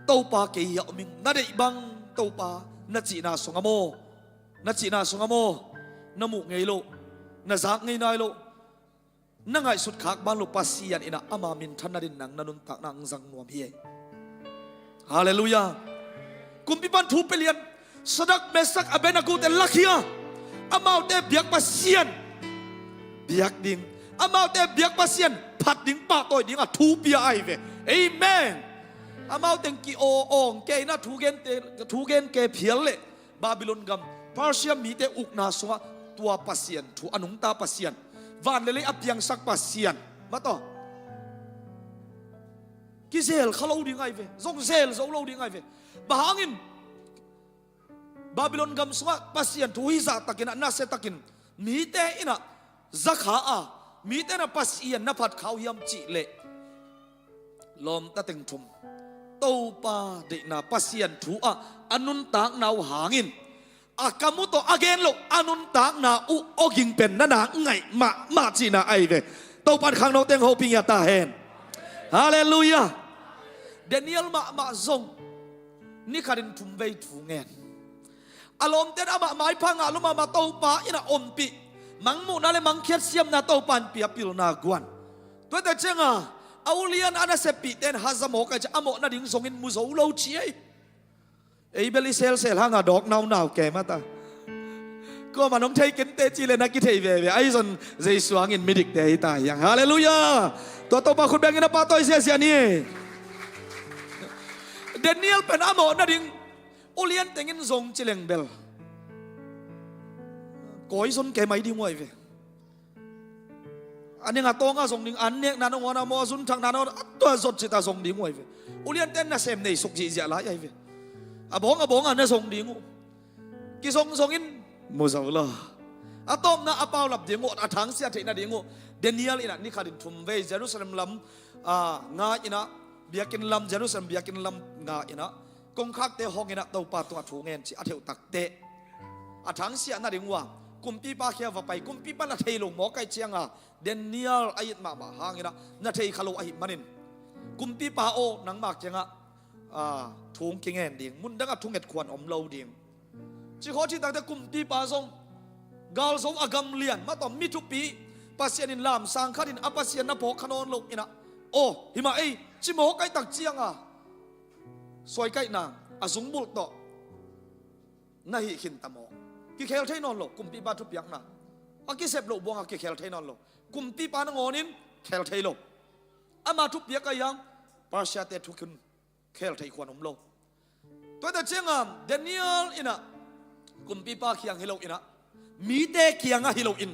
Topa kei hiah om ing, na deih bang Topa na cihna sungah maw, na cihna sungah maw, na muh ngei loh, na zak ngei nai loh, na ngaihsut khak ban loh Pasian in ah ama minthan nadingin nang na nuntakna hong zang nuam hi. Halleluiah. Kumpipa in thu pia lian. Sadrak, Mesak, Abednego te lakhia. Amaute biak Pasian biak ding, amaute biak Pasian phat ding, pahtawi ding a thu pia ahi ve. Amen. Amau teng ki-aw awng kei na thu gen te, thu gen kei phial leh Babylon gam, Persia mite ukna sungah tua Pasian thu, a nungta Pasian, van le lei a piangsak Pasian, mataw, kizel kha lo ding ahi ve, zong zel zo lo ding ahi ve. Bang hangin Babylon gam sungah Pasian thu hi zahtakin ah, nasiatakin mite in ah za kha a, mite in ah Pasian na phat kha uh hiam cih leh, lawmta teng thum, Topa deihna Pasian thu ah a nuntakna uh hangin a kam uh tawh a gen loh a nuntakna uh awging pen na nak ngaih mahmah cihna ahi ve. Topa in khangno teng hopih ngiat ta hen. Halleluiah. Daniel mahmah zong ni khatin thum vei thu ngen. A lawmte'n amah maipha ngah lua mahmah, Topa in ah ompih mangmuhna le mangkhiat siamna, Topa in pia pilna guan. Tuate ciangah a ulian a naseppihte in haza mawk ahi ciang a mawh nading zongin mu zo lo ci ei. Ei bel i selsel hangah dawk naunau kei mata. Kuamah nong thei kei inteh cih leh na kithei veve, ahi zong Jesu hangin midikte hi ta hiang. Halleluiah. Tua Topa khut bengin a pahtawi ziahziah ni. Daniel pen a mawh nading ulian tengin zong ci leng bel kawi zon kei mai ding uh ahi ve. A neng a tawng a zong ding, an nekna nangawn a maw, a zunthakna nangawn a tua zot cita zong ding uh ahi ve. Uliante'n nasem nei suk zihziah lai ahi ve. A bawng a bawng a na zong ding uh. Kizong zongin mu zo lo. A tawpna a paulap ding uh, a thangsiah theih nading uh Daniel in ah ni khatin thum vei Jerusalem lam, ah, nga in ah, biakinn lam, Jerusalem biakinn lam nga in ah, kongkhakte hong in ah Topa tungah thu ngen ci a theuh takteh, a thangsiah nading uh a kumpipa kiang va pai, kumpipa na thei lo mawk ahi ciangah, Daniel a it mahmah hangin ah na thei kha lo ahih manin, kumpipa aw, nangma kiangah, ah, thu hong kingen ding, mundangah thunget khuan om lo ding, ci khawh cih takteh kumpipa zong galzo a gamlian, mataw, mi thupi, Pasian in lamsang khatin a Pasian na phawk kha nawn lo in ah, aw, hi mah ei, ci mawk ahi tak ciangah suaikaihna a zungbulh tawh na hih khinta mawk. Kikhel thei nawn lo, kumpipa thupiakna a kisep loh buangah kikhel thei nawn lo. Kumpipa nangawnin khel thei lo. Ama thupiak ahi hang Persia-te thukhun khel thei khuan om lo. Tuate ciangah Daniel in ah kumpipa kiang hi lo in ah, mite kiangah hi loin,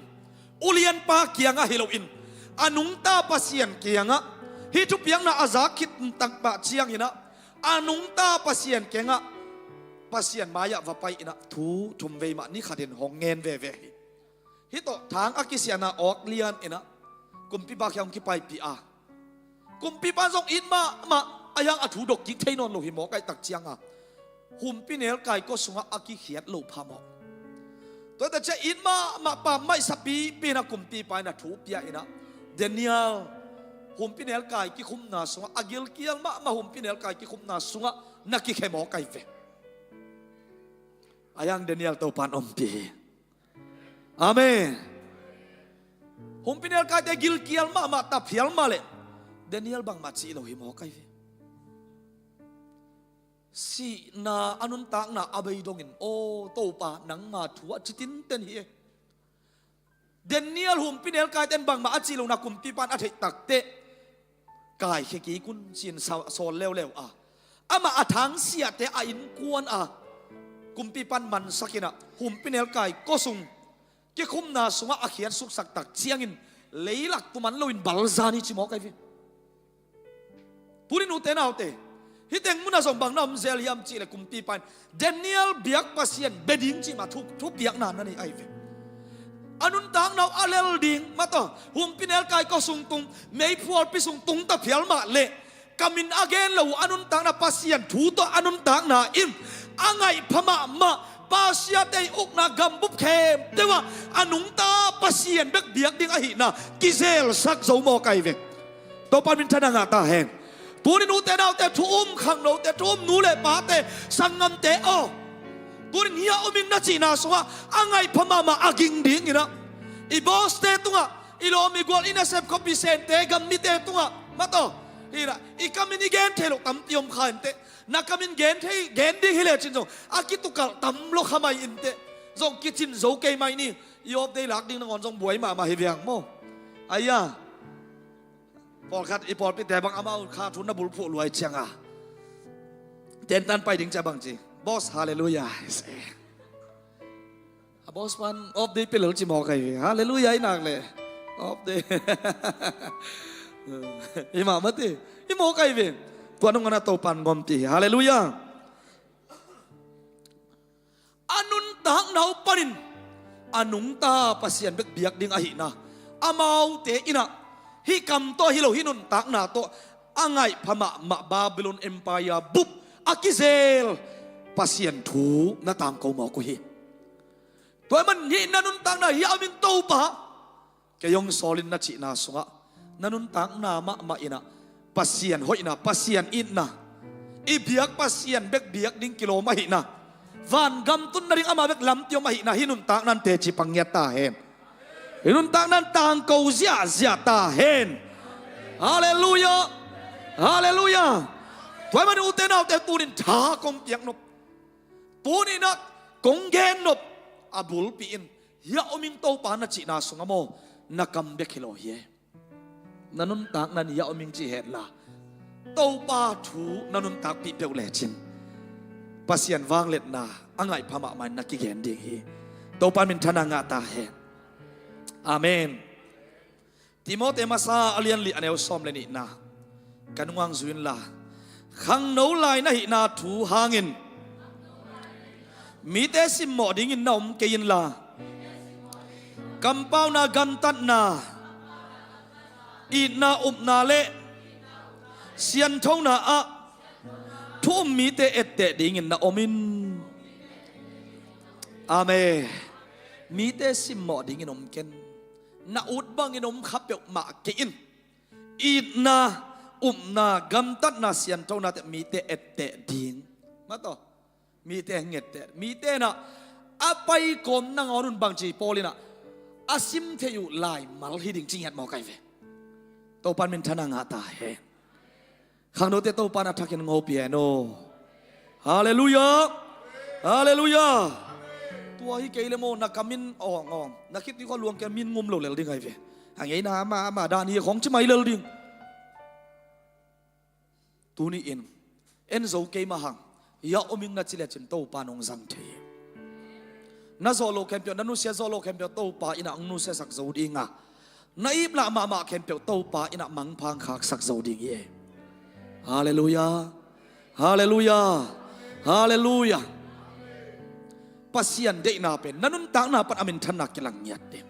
ulianpa kiangah hi loin, a nungta Pasian kiangah hih thupiakna a zak khit takmah ciangin ah, a nungta Pasian kiangah, Pasian mai-ah va pai in ah thu thum vei mah ni khatin hong ngen veve hi. Hih tawh thang a kisiahna awk lian in ah kumpipa kiang hong kipaipih a, kumpipa zong it mahmah ahi hang a thu dok kik thei nawn lo hi mawk ahi tak ciangah, humpinelkai kua sungah a kikhiat loh phamawh. Tuate ciang it mahmah, pammaih sapipi in ah kumpipa in ah thu pia in ah, Daniel humpinelkai kikhumna sungah, a gilkial mahmah humpinelkai kikhumna sungah na kikhe mawk ahi ve. Ahi hang Daniel Topa in ompih hi. Amen. Humpinelkaite gilkial mahmah, taphial mah leh Daniel bangmah cih lo hi mawk ahi ve. Sihna a nuntakna a bei dongin, aw Topa, nangma thu ah ci tinten hi e. Daniel humpinelkaite'n bangmah a cih lohna kumpipa in a theih takteh, kaikhia kik un ci-in sa-, sawl leuleu a, amah a thangsiahte a innkuan a kumpipa in mansak in ah, humpinelkai kua sung kikhumna sungah a khiatsuksak tak ciangin, leilak tuman loin balzan hi ci mawk ahi ve. Tuni nute naute, hih teng munah zong bang na om zel hiam cih leh, kumpipa in Daniel biak Pasian bia ding cih mah thu, thupiakna na nei ahi ve. A nuntakna uh a lel ding, mataw, humpinelkai kua sung tung, meiphualpi sung tung ta phial mah leh, ka min a gen lo uh a nuntakna, Pasian thu tawh a nuntakna in a ngaih pha mahmah, Persia-te ii ukna gambup khempeuh ah a nungta Pasian bek biak ding ahihna kizelsak zo mawk ahi ve. Topa in minthanna ngah ta hen. Tuni nute naute, thu um khangnote, thu um nu le pate, sanggamte aw, tuni hih a om ing na cihna sungah a ngaih pha mahmah a ging dingin ah, i boss-te tungah, i lawm i gual, i nasep khuapi, Sente gam mite tungah, mataw, hi in ah, i kam in i gen thei loh tampi om kha inteh. Na kam in gen thei, gen ding hi lecin zong a kitukalh tam lua kha mai inteh. Zong kicin zo kei mai ni. I off day lak ding nangawn zong buai mahmah hi viang maw? Aia, pawlkhat i pawlpite bang amau kha thu na bulphuh luai cianga tentan pai ding cia bang ci. Boss, hallelujah. A boss pan off day pelel ci mawk ai ve. Hallelujah i nak le off day. I mah mate i mawk ai ve. Tua nungana Topan ngom ti hi. Hallelujah. A nuntakna uh panin a nungta Pasian bek biak ding ahihna, amaute inah hih kam tawh hi lo, hih nuntakna tawh a ngaihpha mahmah Babylon Empire bup a kizel Pasian thu na tangko mawk uh hi. Tua ahih man hih na nuntakna hih a om in Topa kei hong sawl in na cihna sungah na nuntakna mahmah inah Pasian hoihna, Pasian itna, i biak Pasian bek biak ding kilawm ahihna, vangam tun nading amah bek lamti om ahihna hih nuntakna in teci pang ngiat ta hen. Hih nuntakna in tangko ziahziah ta hen. Halleluiah. Halleluiah. Tua ahih man ute naute tunin tha kong piak nop, tuninah kong gen nop a bulpi in hih a om ing Topa na cihna sungah maw, na kam bek hi lo hi e. Na nuntakna in hih a om ing ci hetla Topa thu na nuntakpih peuh lecin Pasian vangliatna a ngaihpha mahmah in na kigen ding hi. Topa minthanna ngah ta hen. Amen. Timote masa a lian li a neu sawm le nihna ka nungah zui inla, khangno lai na hihna thu hangin mite simmawh dingin na om kei inla, kampauna, gamtatna, itna, upna le sianthona ah thu um mite etteh dingin na om in. Amen. Mite simmawh dingin om ken. Na ut bangin om kha peuhmah kei in. Itna, upna, gamtatna, sianthona teh mite etteh ding. Mataw, mite hong etteh, mite inah a paikawm nangawn un bangci Paul inah a sim thei uh laimal hi ding ci ngiat mawk ai ve. Topan minthanna ngah ta hen. Khangnote Topan a thakin ngopi hen aw. Halleluiah. Halleluiah. Tua hi kei le maw, na kamin awng awng na khit ding khaw luang kei min ngum lo lel ding ai ve. A ngeina ama ama dan hi khong ci mai lel ding. Tuni in en zo kei mah hang, hih a om ing na ci lecin Topa nong zang thei hi. Na zawh lo khempeuh, na nusia zawh lo khempeuh Topa inah hong nusiasak zo ding a, na iplah mahmah khempeuh Topa inah mangpha hong khaksak zo ding hi e. Halleluiah. Halleluiah. Halleluiah. Pasian deihna pen na nuntakna pan a minthanna kilang ngiat ding.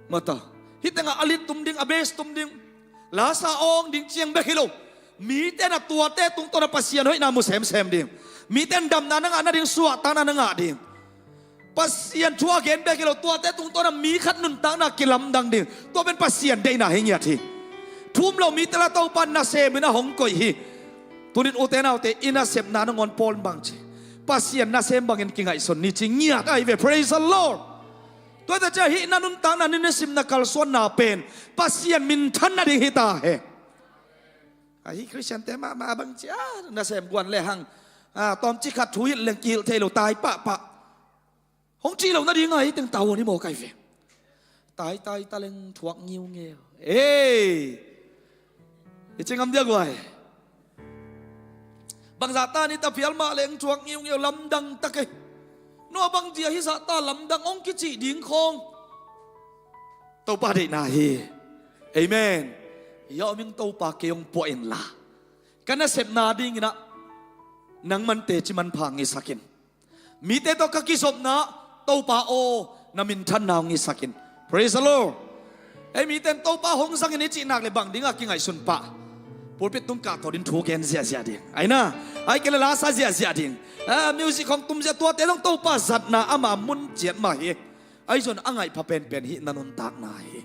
Mataw, hih tengah a lead tum ding, a bass tum ding, lasa awng ding ciang bek hi lo. Mite na tuate tungtawn a Pasian hoihna mu semsem ding. Mite na damna na ngah nading suahtakna na ngah ding. Pasian thu a gen bek hi lo, tuate tungtawn a mi khat nuntakna kilamdang ding. Tua pen Pasian deihna hi ngiat hi. Thu um lo mite la Topa nasem in a hong koih hi. Tunin ute naute i nasepna nangawn Paul in bang ci, Pasian nasem bangin kingaihsun ni ci ngiat ai ve. Praise the Lord. Tua ta cia hih na nuntakna ni na simna kalsuanna pen Pasian minthan nading hi ta hen. Ahi Khristiante mahmah bang ci a, nasem guan le hang, a, tawmci khat thu hilh leng kihilh thei lo, tai pahpah. Hong cih lo nading a hi teng tau ni mawk ai ve. Taitai taleng thuak ngiungeu. Ei, i ci ngam dia guai. Bangzahta ni ta phial mah leng thuak ngiungeu, lamdang ta kei. Nua bangzia hizahta lamdang hong kicih ding khawng Topa deihna hi. Amen. Hih a om ing Topa kei hong puah inla, ka nasepna dinginah nangman teci manpha hong hisak in. Mite tawh ka kizopna Topa aw, na minthanna hong hisak in. Praise the Lord. Ei, mite in Topa hong zang in i cih nak le bang dingah kingaihsun pah? Pulpit tung kahto din thu gen ziahziah ding, aina, ai kei le lasa ziahziah ding, a, music hong tum ziah, tuate zong Topa zatna ama mun ciat mah hi. Ahi zong a ngaihpha penpen hih na nuntakna hi.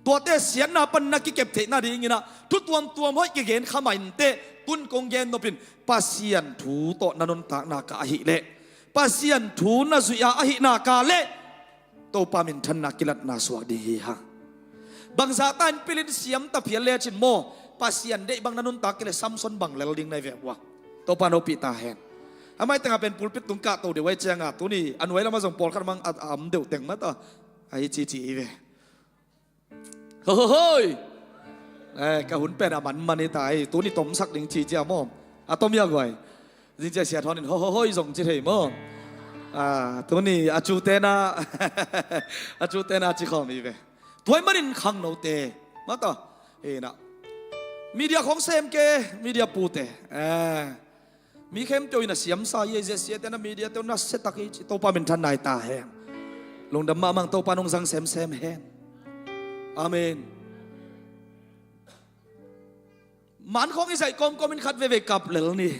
Tuate siatna pan na kikep theih nadinginah thu tuamtuam hoih kigen kha mah inteh, tun kong gen nopin Pasian thu tawh na nuntakna ka ahih leh, Pasian thu na zuih a ahih nak leh Topa minthanna kilatna suak ding hi hang. Bangzahta in pilin siam ta phial lecin maw, Pasian deih bang na nuntak kei le Samson bang lel ding na hi ve ua. Topa nopih ta hen. Amah i tengah pen pulpit tung kahto deuh ahih ciangah tuni a nuai lamah zong pawlkhat mang a, a om deuh teng mah tawh ahi cici hi ve. Hohohoi. Eh, ka hun pen a manman hi ta hi. Tuni tomsak ding ci cia maw? A tom ia guai. Zing cia Sia Thawn in hohohoi zong ci thei maw? Ah, tuni a cu tena a cu tena ci khawm hi ve. Tua ahih manin khangnote mah tawh, eh, na, media khawng sem ke, media pute, eh, mi khempeuh in a siamsa hi, ziahsiate na media te na siatak hi ci. Topa minthanna hi ta hen. Lungdam mahmah, Topa nong zang semsem hen. Amen. Man khawng i zaih kawmkawm in khat veivei kap lel ni.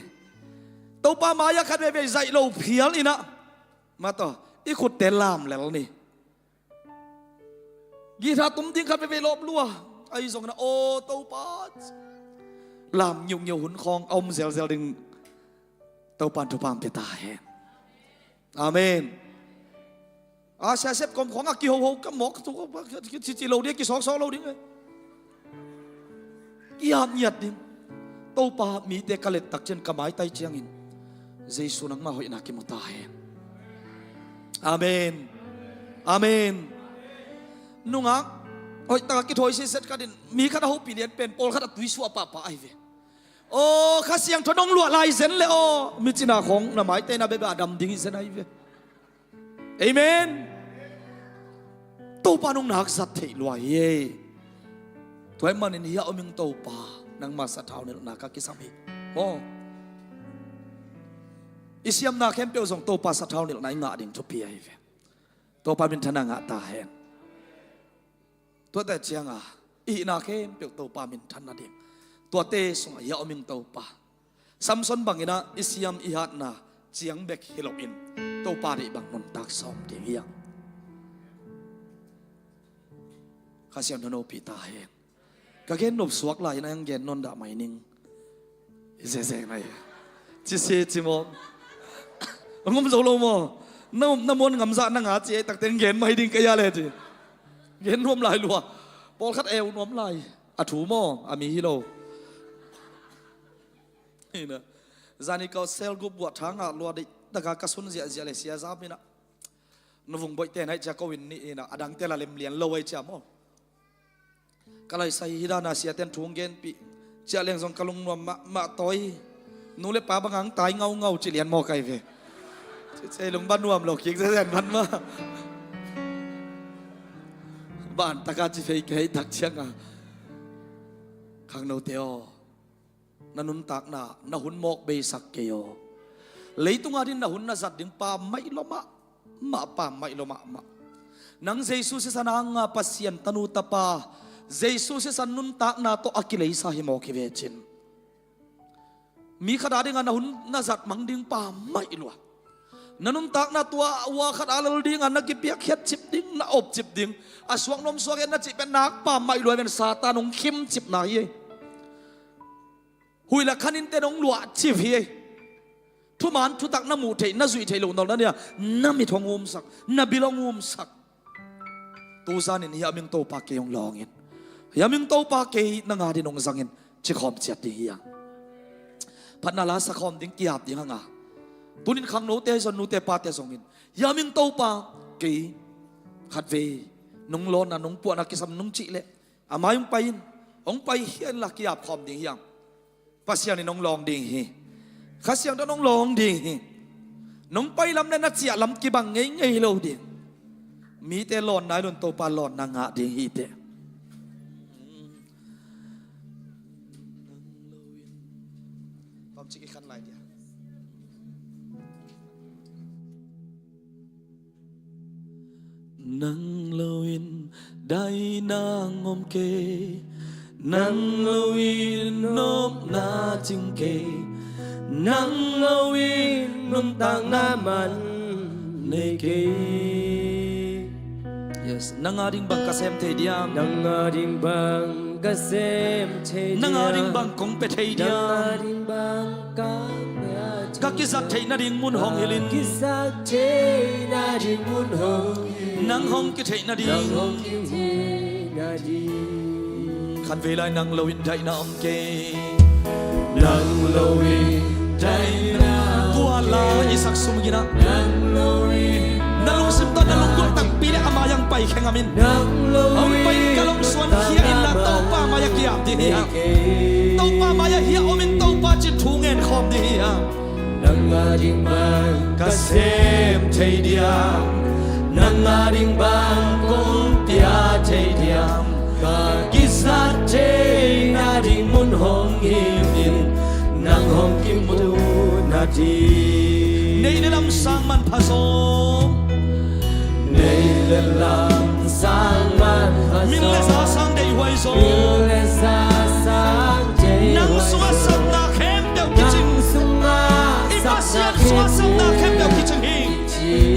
Topa mai-ah khat veivei zaih lo phial in ah, mah tawh, i khutte lam lel ni. Guitar tum ding khat veivei lawp lua. Ahi zongin ah, aw Topa, lam ngiungiu hun khawng a om zelzel ding Topa in thupha hong pia ta hen. Amen. A siasep kawm khawng a kihoho ka mawk tu, cici lo ding, kisawksawk lo ding. Kiat ngiat ding. Topa, mite ka let tak ciang ka maitai ciangin Jesu nangmah hoihna kimu ta hen. Amen. Amen. Nungak hoih taka kithawi siset khat in mi khat a hopih lian pen pawlkhat a tuisuah pahpah ahi ve. Aw, Kha Siangtho nong luah lai zen le aw, mi cina khawng na maitaina bebe a dam ding hi zen ahi ve. Amen. Topa nong nak zat theih lua hi. Tua ahih manin hih a om ing Topa, nangma sathau nilhna ka kisam hi. Maw, i siamna khempeuh zong Topa sathau nilhna i ngah ding thupi ahi ve. Topa minthanna ngah ta hen. Tuate cianga i hihna khempeuh Topa minthan nading, tuate sungah hih a om ing Topa. Samson bangin ah i siam i hatna ciang bek hi loin Topa deih bang nuntak sawm ding hi hang. Kha Siangtho hong hopih ta hen. Ka gen nop suak lai-in a hong gen nawn dah mai ning. I zezeng na hi. Ci si ci maw? Hong om zo lo maw? Na, na muan ngamzah na nga ci ei takte hong gen mai ding ka hia le ci. Gen nuam lai lua. Pawlkhat eu nuam lai. A thu maw? A mi hi lo. Hi na. Zani ka cell group buah tha ngah lua deih taka ka sun ziahziah le Sia Zam in ah, Nu Vung Boih te na hih cia ko in ni in ah, a dangte la lem lian lo ahi cia maw? Ka laisai hi dana siaten thu hong genpih ciah leng zong ka lungnuam mahmah tawi. Nu le pa bang hang tai ngaungau ci lian maw kai ve. Cicei lungba nuam lo kik zezen man mah. Ban taka ci fei kei tak cianga, khangnote aw, na nuntakna na hun mawk beisak kei aw. Leitung adingin na hun na zat ding pa maih lua mahmah, pa maih lua mahmah. Nang Jesu sisan anga Pasian tanu tapa, Jesu sisan nuntakna tawh a kileisa hi mawk hi ve cin. Mi khat adinga na hun na zat mang ding pa maih lua. Na nuntakna tua ua khat a lel dinga na kipiakkhiat cip ding, na op cip ding, a suak nuam suak et na cih pen nak pa maih lua ven, Satan hong khim cipna hi ei. Huih le khaninte nong luah cip hi ei. Thuman thutak na muh theih, na zuih theih loh nolh na nia, na mit hong umsak, na bil hong umsak. Tuzanin hih a ming Topa kei hong lawngin, hih a ming Topa kei nang adingin hong zangin ci khawm ciat ding hi hang. Phatna la sa khawm ding, ki-ap ding hanga. Tunin khangnote zong, nute pate zongin hih a ming Topa kei khatvei nong lawnna, nong puahna kisam nong cih leh a mai hong pai in, hong pai hian la ki-ap khawm ding hi hang. Pasian in hong lawng ding hi. Kha Siangtho in hong lawng ding hi. Nong pai lam le na ciah lam kibang ngeingei lo ding. Mite lawnna hi lo in Topa lawnna ngah ding hi teh. Tawmcik i khan lai dia. Nang loin dainang om kei, nang loin nopna cing kei, nang loin nuntakna man nei kei. Yes, nang ading bang ka sem thei diam? Nang ading bang ka sem thei diam? Nang ading bang kong pia thei diam? Nang ading bang kong pia thei diam? Ka kizat theih nading mun hong hilh in. Ka kizat theih nading mun hong hilh in. Nang hong kitheih nading. Nang hong kitheih nading. Khatvei lai nang loin daihna om kei. Nang loin daihna om kei. Tua lai Ginah na lungsim tawh na lunggulh takpi le a mai-ah pai khia ngam in. Hong pai in, ka lungsuan khia in la, Topa mai-ah ki-ap ding hi hang. Topa mai-ah hia om in, Topa cih thu ngen khawm ding hi hang. Nang a ding bang ka sem thei diam, nang a ding bang kong pia thei diam, ka kizat theihna ding mun hong hilh in, nang hong kimu na ding. Neih le lam sang manpha zaw, neih le lam sang manpha zaw, min le za sang deihhuai zaw, min le za sang deihhuai zaw, nang sungah sapna khempeuh kicing, nang sungah, i Pasian sungah sapna khempeuh kicing hi.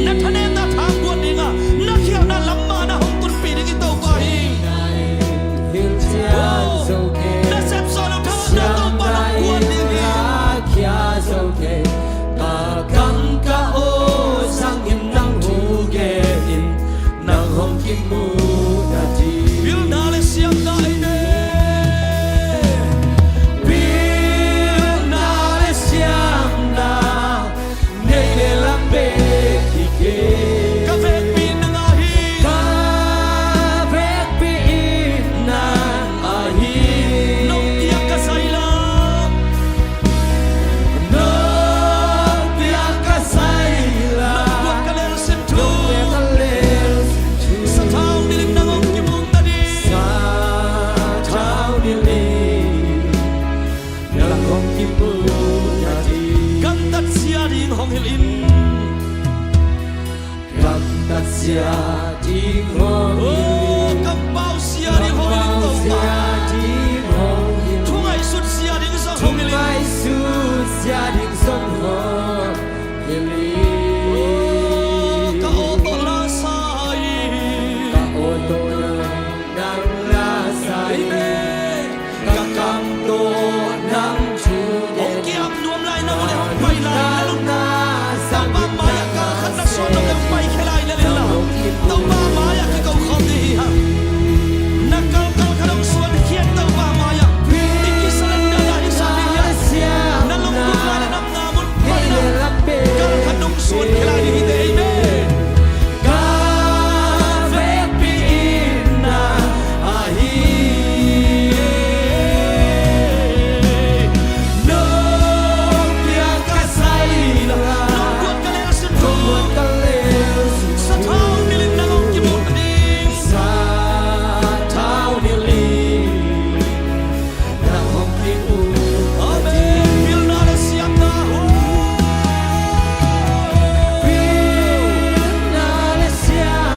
Na thanemna thang guan ding a, na khialhna lam man a hong tunpih ding i Topa hi. Oh, na sep zawh loh thahatna Topa in hong guan ding hi. Ka kam ka aw zangin nang thu gen in, nang hong kimu na ding. Pilna le siamna, amen. Pilna le siamna, neih le lam bek hi kei. Ka vekpi in nang ahi. Ka vekpi in nang ahi. Nong piak ka zai la, nong piak ka zai la, nong guan ka lel sin thu, nong guan ka lel sin thu, sathau nilh in nang hong kimu na ding. Sathau nilh in nang hong kimu na ding. Gamtat zia ding hong hilh in. Gamtat zia ding hong hilh in. Oh, kampau zia ding hong hilh in, Topa. Kampau zia ding hong hilh in. Thu ngaihsut zia ding zong hong hilh in. Thu ngaihsut zia ding zong hong hilh in. Oh, ka aw tawh la sa in. Ka aw tawh nang la sa in. Amen. Ka kam tawh nang thu gen. Hong ki-ap nuam lai na uh leh hong pai lai na lungdam. Topa mai-ah kal khat na suan nop leh hong paikhia lai na lungdam. Topa mai-ah kiko khawm ding hi hang. Na kal, kal khat hong suan khiat Topa mai-ah. I kisurrender lai, i sa ding hiam? Na lungdam lai na lungdam mun pai na. Kal khat hong suan khia lai ding hi te. Amen. Ka vekpi in nang ahi. Nong piak ka zai la, nong guan ka lel sin thu, nong guan ka lel sin thu, sathau nilh in nang hong kimu na ding. Sathau nilh in nang hong kimu. Amen. Pilna le siamna. Pilna le siamna.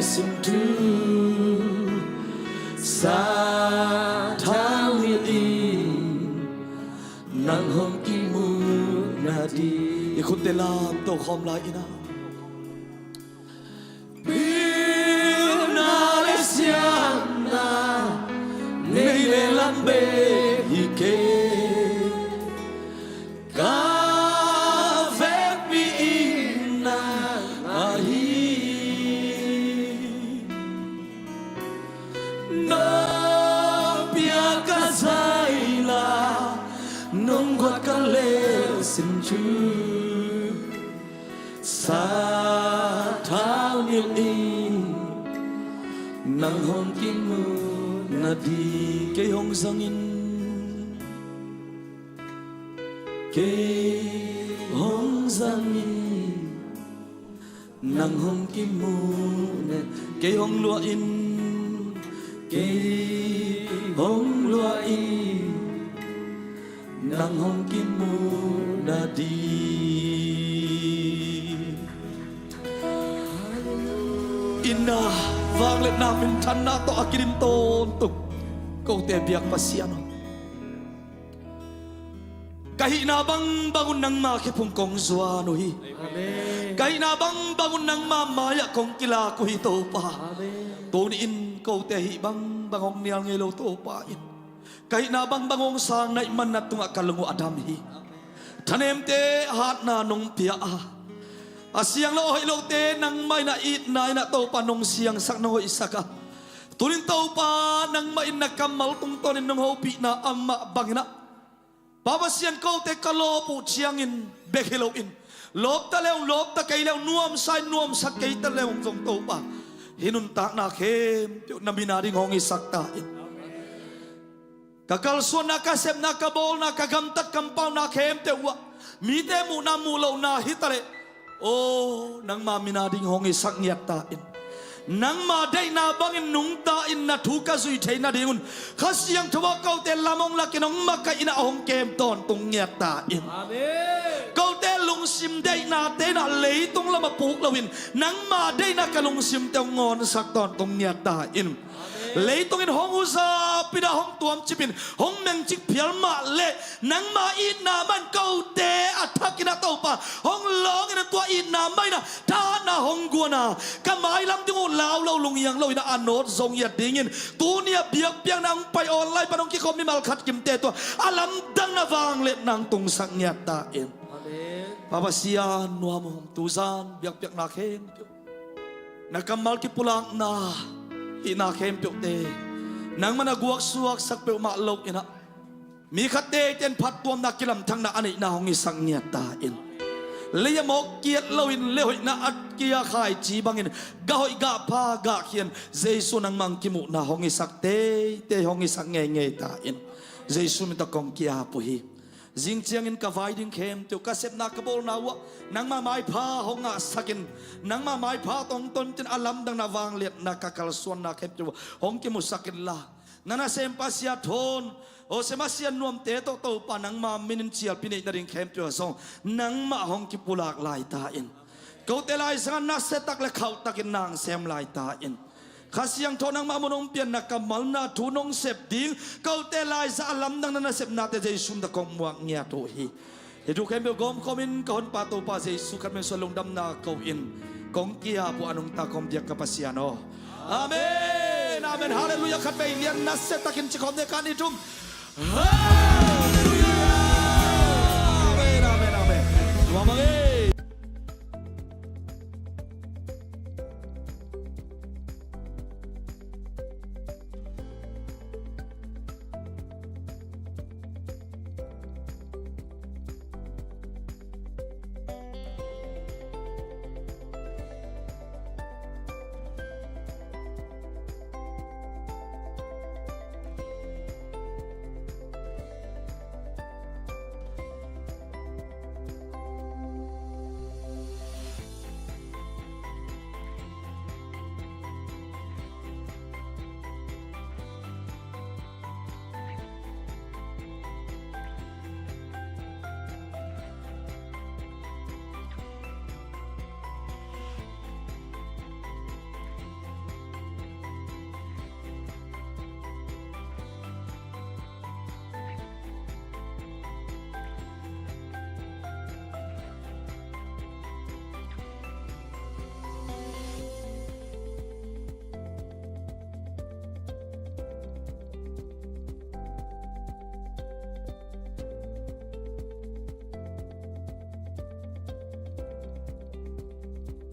Sim thu sathau ngiat in nang hong kimu nading. I khutte lam to khawm lai ina. Pilna le siamna nei le lam bek hi kei. Ka vekpi in nang ahi. Nong piak ka zaila, nong guat ka lel sim thu sathau ngiat in nang hong kimu nading. Kei hong zangin, kei hong zangin nang hong kimu ne. Kei hong luah in, kei hong luah in nang hong kimu nading. Ina, vangliatna minthanna tawh a kidim tawntung kote biak Pasian aw. Ka hihna bangbang un nangma khephung kong zuan uh hi. Amen. Ka hihna bangbang un nangma mai-ah kong kilak uh hi Topa. Amen. Tuni-in kote hih bangbang hong nial ngei lo Topa in ka hihna bangbang hong sang na hih man na tungah ka lung uh a dam hi. Thanemte hatna nong pia a, a siang lo a hoih lote nangmah in a itna in a Topa nong siangsak nong hoihsak a, tunin Topa nangmah in na kammal tungtawnin nong hopihna amah bangin a Pa Pasian, kote ka lawp uh ciangin bek hi loin lawpta le ung, lawpta kei le ung, nuamsa in nuamsa keita le ung zong Topa, hih nuntakna khempeuh na min a ding hong hisak ta in. Ka kalsuanna, ka sepna, ka bawlna, ka gamtat kampauna khempeuh uh ah mite muhna muh lohna hi ta leh, aw, nangma min a ding hong hisak ngiat ta in. Nangma deihna bangin nungta in na thu ka zuih theih nadingun Kha Siangtho ah kote lam hong lakin hong makaih in a hong kem tawntung ngiat ta in. Amen. Kote lungsim deihnate in a leitung lamah puk loin nangma deihna ka lungsimte hong ngawnsak tawntung ngiat ta in. Leitung in hong uzapi in a, hong tuamcip in, hong mengcik phial mah leh nangma itna mah in kote a thakin a Topa hong lawngin a, tua itna mah in a thahatna hong guan a, ka mailam ding uh lau lo, lunghiang loin a nawt zo ngiat dingin tuni a biakpiakna hong pai online pan hong kikhawm mimal khat kimte tungah a lamdang na vangliatna hong tungsak ngiat ta in. Amen. Pa Pasian nuam uh, tu zan biakpiakna khempeuh, na kammal kipulakna, hihna khempeuhte nangman a guaksuaksak peuhmah loin a, mi khat teitei in phattuamna, kilamthakna a neihna hong hisak ngiat ta in. Lei a mawk kiat loin lei hoihna a kia khaici bangin gah hoih, gah pha, gah khian Jesu nangmah hong kimuhna hong hisak teitei, hong hisak ngeingei ta in. Jesu min tawh kong ki-ap uh hi. Zing ciangin ka vai ding khempeuh, ka sepna, ka bawlna uh ah nangma maipha hong ngahsakin, nangma maipha tawh hong tontin a lamdangna vangliatna ka kalsuanna khempeuh uh hong kimusak inla, na nasempa Sia Thawn, aw, Sia Masian nuamte tawh Topa nangma minin cialpi neih nading khempeuh ah zong nangmah hong kipulak lai ta in. Kote laizang ah nasia tak le khauh takin na sem lai ta in. Kha Siangtho nangmah mun hong pia in, na kammal, na thu nong sep ding kote laizang a lamdang na nasepnate Jesu min tawh kong muak ngiat uh hi. Hih thu khempeuh gawmkhawmin ka honpa Topa Jesu khat min suang lungdamna ko-in kong ki-ap uh a, nungta kong biak ka Pasian aw. Amen. Amen. Halleluiah. Khatvei lian nasia takin ci khawm ni, khat, nih, thum. Halleluiah. Amen, amen, amen. Tua bangin